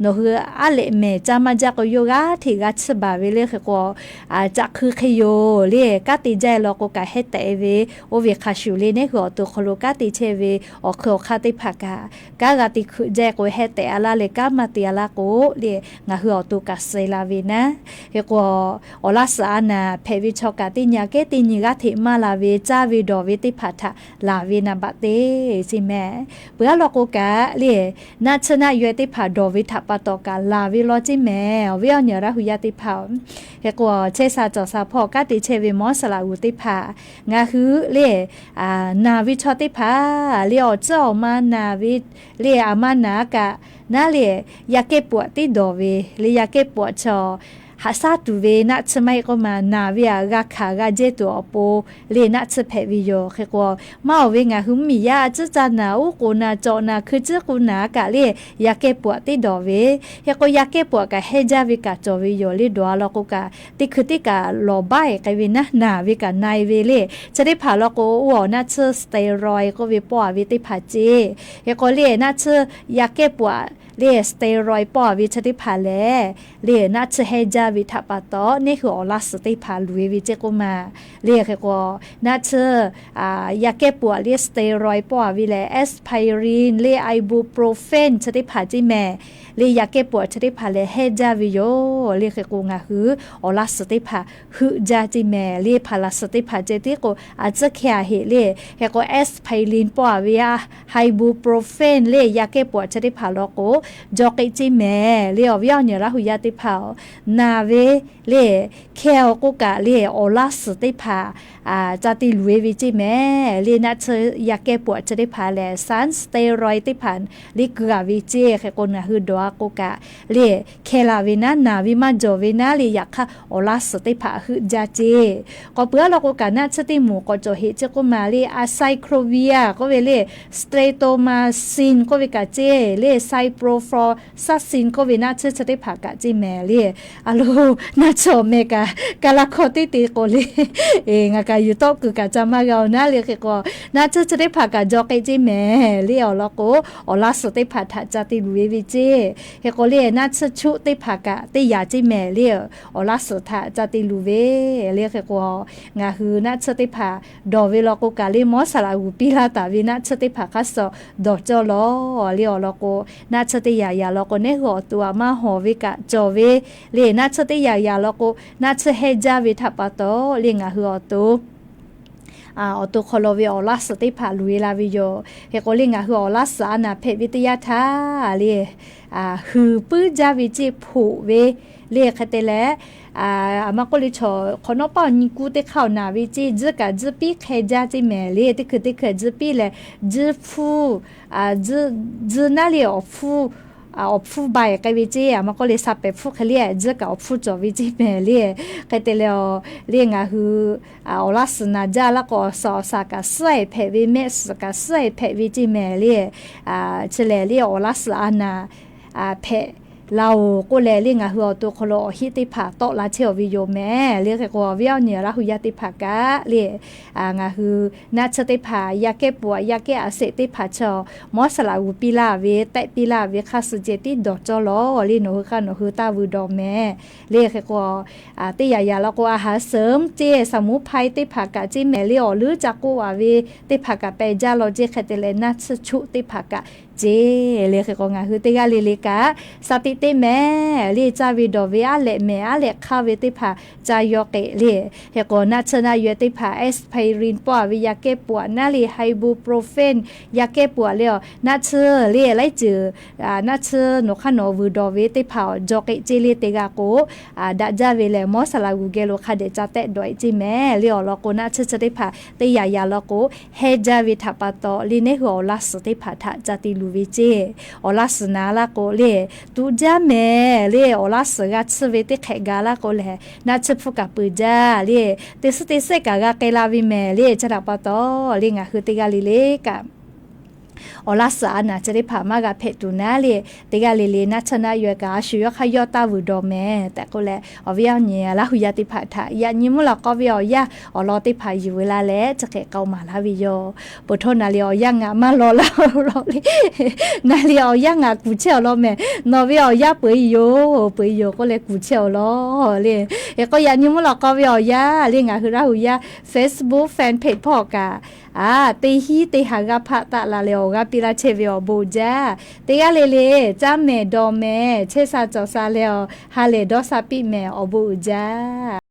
Nawˬ hui aˉ lehꞈ mehˍ caˇ maˇ jaˇ k'o, yawˇ g'aˇ hteꞈ g'a tsuhˇ baˬ ve le. Hk'e k'o, caꞈ hkui hk'e yoˬ le, kanˉ te jaˇ e law k'o kaꞈ hehnˇ tehꞈ ve, oˇ ve hk'a shuˍ le, neˇ hui awˬ to hk'aw lo kanˉ te chehˇ ve awˬ hk'ui awˬ hk'aˇ teˇ hpaˍ kaꞈ, kanˉ g'a te hkui jaˇ e k'o hehnˇ tehꞈ a laˇ leh, kanˉ maˇ te a laˇ k'o le, ngaˬ hui awˬ to kaꞈ suh la ve naˉ. Hk'e k'o, awˬ laˇ suhˍ a naˍ hpehꞈ ve chaw kaꞈ teˇ nyi aꞈ kehˉ teˇ nyi g'aˇ hteꞈ maˇ la ve, caˇ ve dawˬ ve teˇ hpaˍ htaꞈ laˬ ve naˍ baꞈ te ceˇ mehˍ. Peuˬ aˉ law k'o kaꞈ le, naˆ tsuhˇ naˆ yaweh teˇ hpaˍ dawˬ ve htaꞈ pa taw kaꞈ laˬ ve law ceˇ mehˍ. Awˬ viˉ awˬ nyi Laˇ hu yaˇ teˇ hpaˍ-oˬ, hk'e k'o, chehˇ sha cawˬ sha hpawˇ kanˉ te chehˇ ve mawˇ saˍ laꞈ g'uˬ teˇ hpaˍ, ngaˬ hui le, naˬ ve chaw teˇ hpaˍ le, awˬ tcuhˉ awˬ ma naˬ ve le, aˬ ma naˬ kaꞈ naˉ le, yaꞈ kehˉ pawꞈ teˇ dawˬ ve le, yaꞈ kehˉ pawꞈ chaw haꞈ shaˉ tuˬ ve naˆ tsuhˇ maˇ heˆ k'oˆ ma, naˬ ve aꞈ g'a hkanˍ g'a jehˇ tuˬ awˬ pon le naˆ tsuhˇ hpehꞈ ve yoˬ. Hk'e k'o, maˇ oˬ ve ngaˬ hui mvuhˇmiˬ yaˇ a tcuhˉ ca naˬ, uˉ k'oˍ naˬ, cawꞈ naˬ, hkui tcuhˉ k'u naˬ kaꞈ le, yaꞈ kehˉ pawꞈ teˇ dawˬ ve. Hk'e k'o, yaꞈ kehˉ pawꞈ kaꞈ hehnˇ jaˇ ve kaꞈ cawˬ ve yoˬ le. Dawˬ a law k'o kaꞈ, teˇ hkui teˇ kaꞈ lawˬ baˆ e k'ai ve naˉ, naˬ ve kaꞈ na e ve le. Chi teˇ hpaˍ law k'o, oˇ awˬ naˆ tsuhˇ steroid k'oˆ ve pawˆ a ve teˇ hpaˍ ceˇ. Hk'e k'o le, naˆ tsuhˇ yaꞈ kehˉ pawꞈ le steroid pawˆ a ve chi teˇ hpaˍ lehˬ, le naˆ tsuhˇ hehnˇ jaˇ ve htaꞈ pa taw, neˇ hui awˬ laˇ suhˍ teˇ hpaˍ luˬ e ve ceˇ k'oˆ ma. Le hk'e k'o, naˆ tsuhˇ yaꞈ kehˉ pawꞈ le steroid pawˆ a ve lehˬ, aspirin le ibuprofen chi teˇ hpaˍ ceˇ mehˍ. Le yaꞈ kehˉ pawꞈ chi teˇ hpaˍ lehˬ hehnˇ jaˇ ve yoˬ le. Hk'e k'o, ngaˬ hui awˬ laˇ suhˍ teˇ hpaˍ heuˆ jaˇ ceˇ mehˍ. Le hpaˍ laꞈ suhˍ teˇ hpaˍ ceh tiˉ k'o, a tcuhˉ hkeh a heꞈ le. Hk'e k'o, aspirin pawˆ a ve, ibuprofen le yaꞈ kehˉ pawꞈ chi teˇ hpaˍ law k'o, jaw k'e ceˇ mehˍ. Le awˬ viˉ awˬ nyi Laˇ hu yaˇ teˇ hpaˍ-oˬ, naˬ ve le hkeh awˬ k'oˆ kaꞈ le awˬ laˇ suhˍ teˇ hpaˍ ca te luˬ e ve ceˇ mehˍ. Le naˆ tsuhˇ yaꞈ kehˉ pawꞈ chi teˇ hpaˍ lehˬ, sun steroid teˇ hpaˍ le ku a ve ceˇ. Hk'e k'o, ngaˬ hui dawˬ a k'o kaꞈ le hkeh la ve naˉ, naˬ ve maˇ jawˬ ve naˉ le, yaꞈ hk'aˇ awˬ laˇ suhˍ teˇ hpaˍ heuˆ jaˇ ceˇ. K'awꞈ peuˬ aˉ law k'o kaꞈ, naˆ tsuhˇ teˇ moˍ k'awꞈ cawˬ heꞈ ceˇ k'oˆ ma le, acyclovir k'oˆ ve le, streptomycin k'oˆ ve kaꞈ ceˇ le, ciprofloxacin k'oˆ ve naˆ tsuhˇ chi teˇ hpaˍ kaꞈ ceˇ mehˍ le. A lo, naˆ tsuhˇ awˬ meh kaꞈ, kaˇ laˇ hkawˇ teˇ te k'o le, ngaˬ kaꞈ yuˬ tawˆ kuiˬ kaꞈ ca maˇ g'a oˬ naˉ le. Hk'e k'o, naˆ tsuhˇ chi teˇ hpaˍ kaꞈ jaw k'e ceˇ mehˍ le. Awˬ lawn k'o, awˬ laˇ suhˍ teˇ hpaˍ htaꞈ ca te luˬ e ve ceˇ. Hk'e k'o le, naˆ tsuhˇ chuˆ teˇ hpaˍ kaꞈ teˇ yaꞈ ceˇ mehˍ le, awˬ laˇ suhˍ htaꞈ ca te luˬ ve le. Hk'e k'o, ngaˬ hui naˆ tsuhˇ teˇ hpaˍ dawˬ ve law k'o kaꞈ le, mawˇ saˍ laꞈ g'uˬ piˇ laˇ taˍ ve naˆ tsuhˇ teˇ hpaˍ hk'aˇ suh dawˬ cawˇ lawˬ le. Awˬ lawn k'o, naˆ tsuhˇ teˇ yaꞈ yaꞈ law k'o, neˇ hui awˬ to aꞈ maˇ hawˍ ve kaꞈ cawˬ ve le. Naˆ tsuhˇ teˇ yaꞈ yaꞈ law k'o, naˆ tsuhˇ hehnˇ jaˇ ve htaꞈ pa taw le, ngaˬ hui awˬ to awˬ to hk'aw lo ve awˬ laˇ suhˍ teˇ hpaˍ luˬ e la ve yoˬ. Hk'e k'o le, ngaˬ hui awˬ laˇ suhˍ a naˍ hpehꞈ ve teˇ yanˇ htaˇ le, huiˍ puiˉ jaˇ ve ceˇ, hpoꞈ ve le. Hk'e te leh, aˬ ma k'oˆ le, chaw hk'awꞈ nawˉ paˆ awˬ nyi kuˇ teˇ hk'aˇ awˬ naˍ ve ceˇ, tzuhˇ kaꞈ tzuhˇ piˉ hk'e jaˇ ceˇ mehˍ le. Teˇ hkui teˇ hkui tzuhˇ piˉ leh, tzuhˇ hpfuhˇ, tzuhˇ naˉ le awˬ hpfuhˇ awˬ hpfuhˇ ba e k'ai ve ceˇ. Aˬ ma k'oˆ le, sa pehˍ hpfuhˇ hk'e le, tzuhˇ kaꞈ awˬ hpfuhˇ cawˬ ve ceˇ mehˍ le. Hk'e te leh, le ngaˬ hui awˬ laˇ suhˍ naˍ jaˇ laˇ k'o, awˬ suhˍ awˬ saˍ kaꞈ suhˉ e hpehꞈ ve, mehˆ suhˍ kaꞈ suhˉ e hpehꞈ ve ceˇ mehˍ le. Chi lehˬ le, awˬ laˇ suhˍ a naˍ hpehꞈ la oˬ k'oˆ leh le, ngaˬ hui awˬ to hk'aw lo awˬ heˆ teˇ hpaˍ tawˆ la chehˇ awˬ ve yoˬ mehˍ le. Hk'e k'o, awˬ viˉ awˬ nyi Laˇ hu yaˇ teˇ hpaˍ kaꞈ le, ngaˬ hui naˆ tsuhˇ teˇ hpaˍ, yaꞈ kehˉ pawꞈ yaꞈ kehˉ a seꞈ teˇ hpaˍ chaw mawˇ saˍ laꞈ g'uˬ piˇ laˇ ve, tehˆ piˇ laˇ ve hk'aˇ suh ceh tiˉ dawˬ cawˇ lawˬ le. Nawˬ hui hk'aˇ nawˬ hui taˇ vuiˬ dawˬ mehˍ le. Hk'e k'o, teˇ yaꞈ yaꞈ law k'o, a haˍ suhˍ ceˇ, saˍ muˉ hpaˇ teˇ hpaˍ kaꞈ ceˇ mehˍ le. Awˬ leuˉ ca k'oˆ a ve teˇ hpaˍ kaꞈ pehˬ jaˇ law ceˇ. Hk'e te leh, naˆ tsuhˇ chuˆ teˇ hpaˍ kaꞈ ceˇ le. Hk'e k'o, ngaˬ hui teˇ g'aˇ le le kaꞈ, sa tiꞈ teˇ mehˍ le, caˇ ve dawˬ ve aˉ lehꞈ mehˍ aˉ lehꞈ hk'aˇ ve teˇ hpaˍ ca yaw k'e le. Hk'e k'o, naˆ tsuhˇ naˆ yaweh teˇ hpaˍ, aspirin pawˆ a ve yaꞈ kehˉ pawꞈ naˉ le, ibuprofen yaꞈ kehˉ pawꞈ le, awˬ naˆ tsuhˇ le laiˉ ceuˬ naˆ tsuhˇ nawˬ hk'aˇ nawˬ vuiˬ dawˬ ve teˇ hpaˍ awˬ jaw k'e ceˇ le. Teˇ g'aˇ k'o, daꞈ jaˇ ve lehˬ, mawˇ saˍ laꞈ g'uˬ geh lo hk'a dehꞈ ca tehˆ dawˬ e ceˇ mehˍ le. Awˬ lawn k'o, naˆ tsuhˇ chi teˇ hpaˍ teˇ yaꞈ yaꞈ law k'o, hehnˇ jaˇ ve htaꞈ pa taw le, neˇ hui awˬ laˇ suhˍ teˇ hpaˍ htaꞈ ca te luˬ ve ceˇ. Awˬ laˇ suhˍ naˍ laˇ k'o le, tuꞈ jaˇ mehˍ le. Awˬ laˇ suhˍ g'a tsuhˇ ve teˇ hk'ehꞈ ga laˇ k'o lehˬ, naˆ tsuhˇ hpfuhˇ kaꞈ peuˬ jaˇ le. Teˇ suhˉ teˇ sehˉ kaꞈ g'a k'ai la ve mehˍ le. Chi htaꞈ pa taw le, ngaˬ hui teˇ g'aˇ le le kaꞈ awˬ laˇ suhˍ a naˍ chi teˇ hpaˍ maˇ g'a hpehꞈ tuˬ naˉ le, teˇ g'aˇ le le naˆ tsuhˇ naˆ yawehˇ kaꞈ a shu yawˇ hk'aˇ yawˇ taˇ vuiˬ dawˬ mehˍ tehꞈ k'oˆ leh, awˬ viˉ awˬ nyi Laˇ hu yaˇ teˇ hpaˍ htaꞈ yaꞈ nyi mvuhˇ lawꞈ k'aw ve awˬ yanˇ awˬ lawn teˇ hpaˍ yuˬ ve laˇ leh, chi hk'e k'aoˍ maˍ laˇ ve yoˬ. Peuˬ htawˇ naˍ le awˬ yanˇ ngaˬ maˇ law laˇ-oˬ law le. Naˍ le awˬ yanˇ ngaˬ kuˬ chehˇ awˬ lawn mehˍ. Nawˬ ve awˬ yanˇ peuˬ e yoˬ, peuˬ e yoˬ k'oˆ leh kuˬ chehˇ awˬ lawn le. Hk'e k'o yaꞈ nyi mvuhˇ lawꞈ k'aw ve awˬ yanˇ le, ngaˬ hui Laˇ hu yaˇ Facebook fan page hpawˇ kaꞈ a, teˇ hinˉ teˇ ha g'aˇ hpaˆ taˆ la leh awˬ g'aˇ piˇ laˇ chehˇ ve awˬ bon jaˇ. Teˇ g'aˇ le le caˇ mehˍ dawˬ mehˍ, chehˇ sha cawˬ sha leh awˬ ha lehˬ dawˇ sha piˇ mehˍ, awˬ bon uiˍ jaˇ.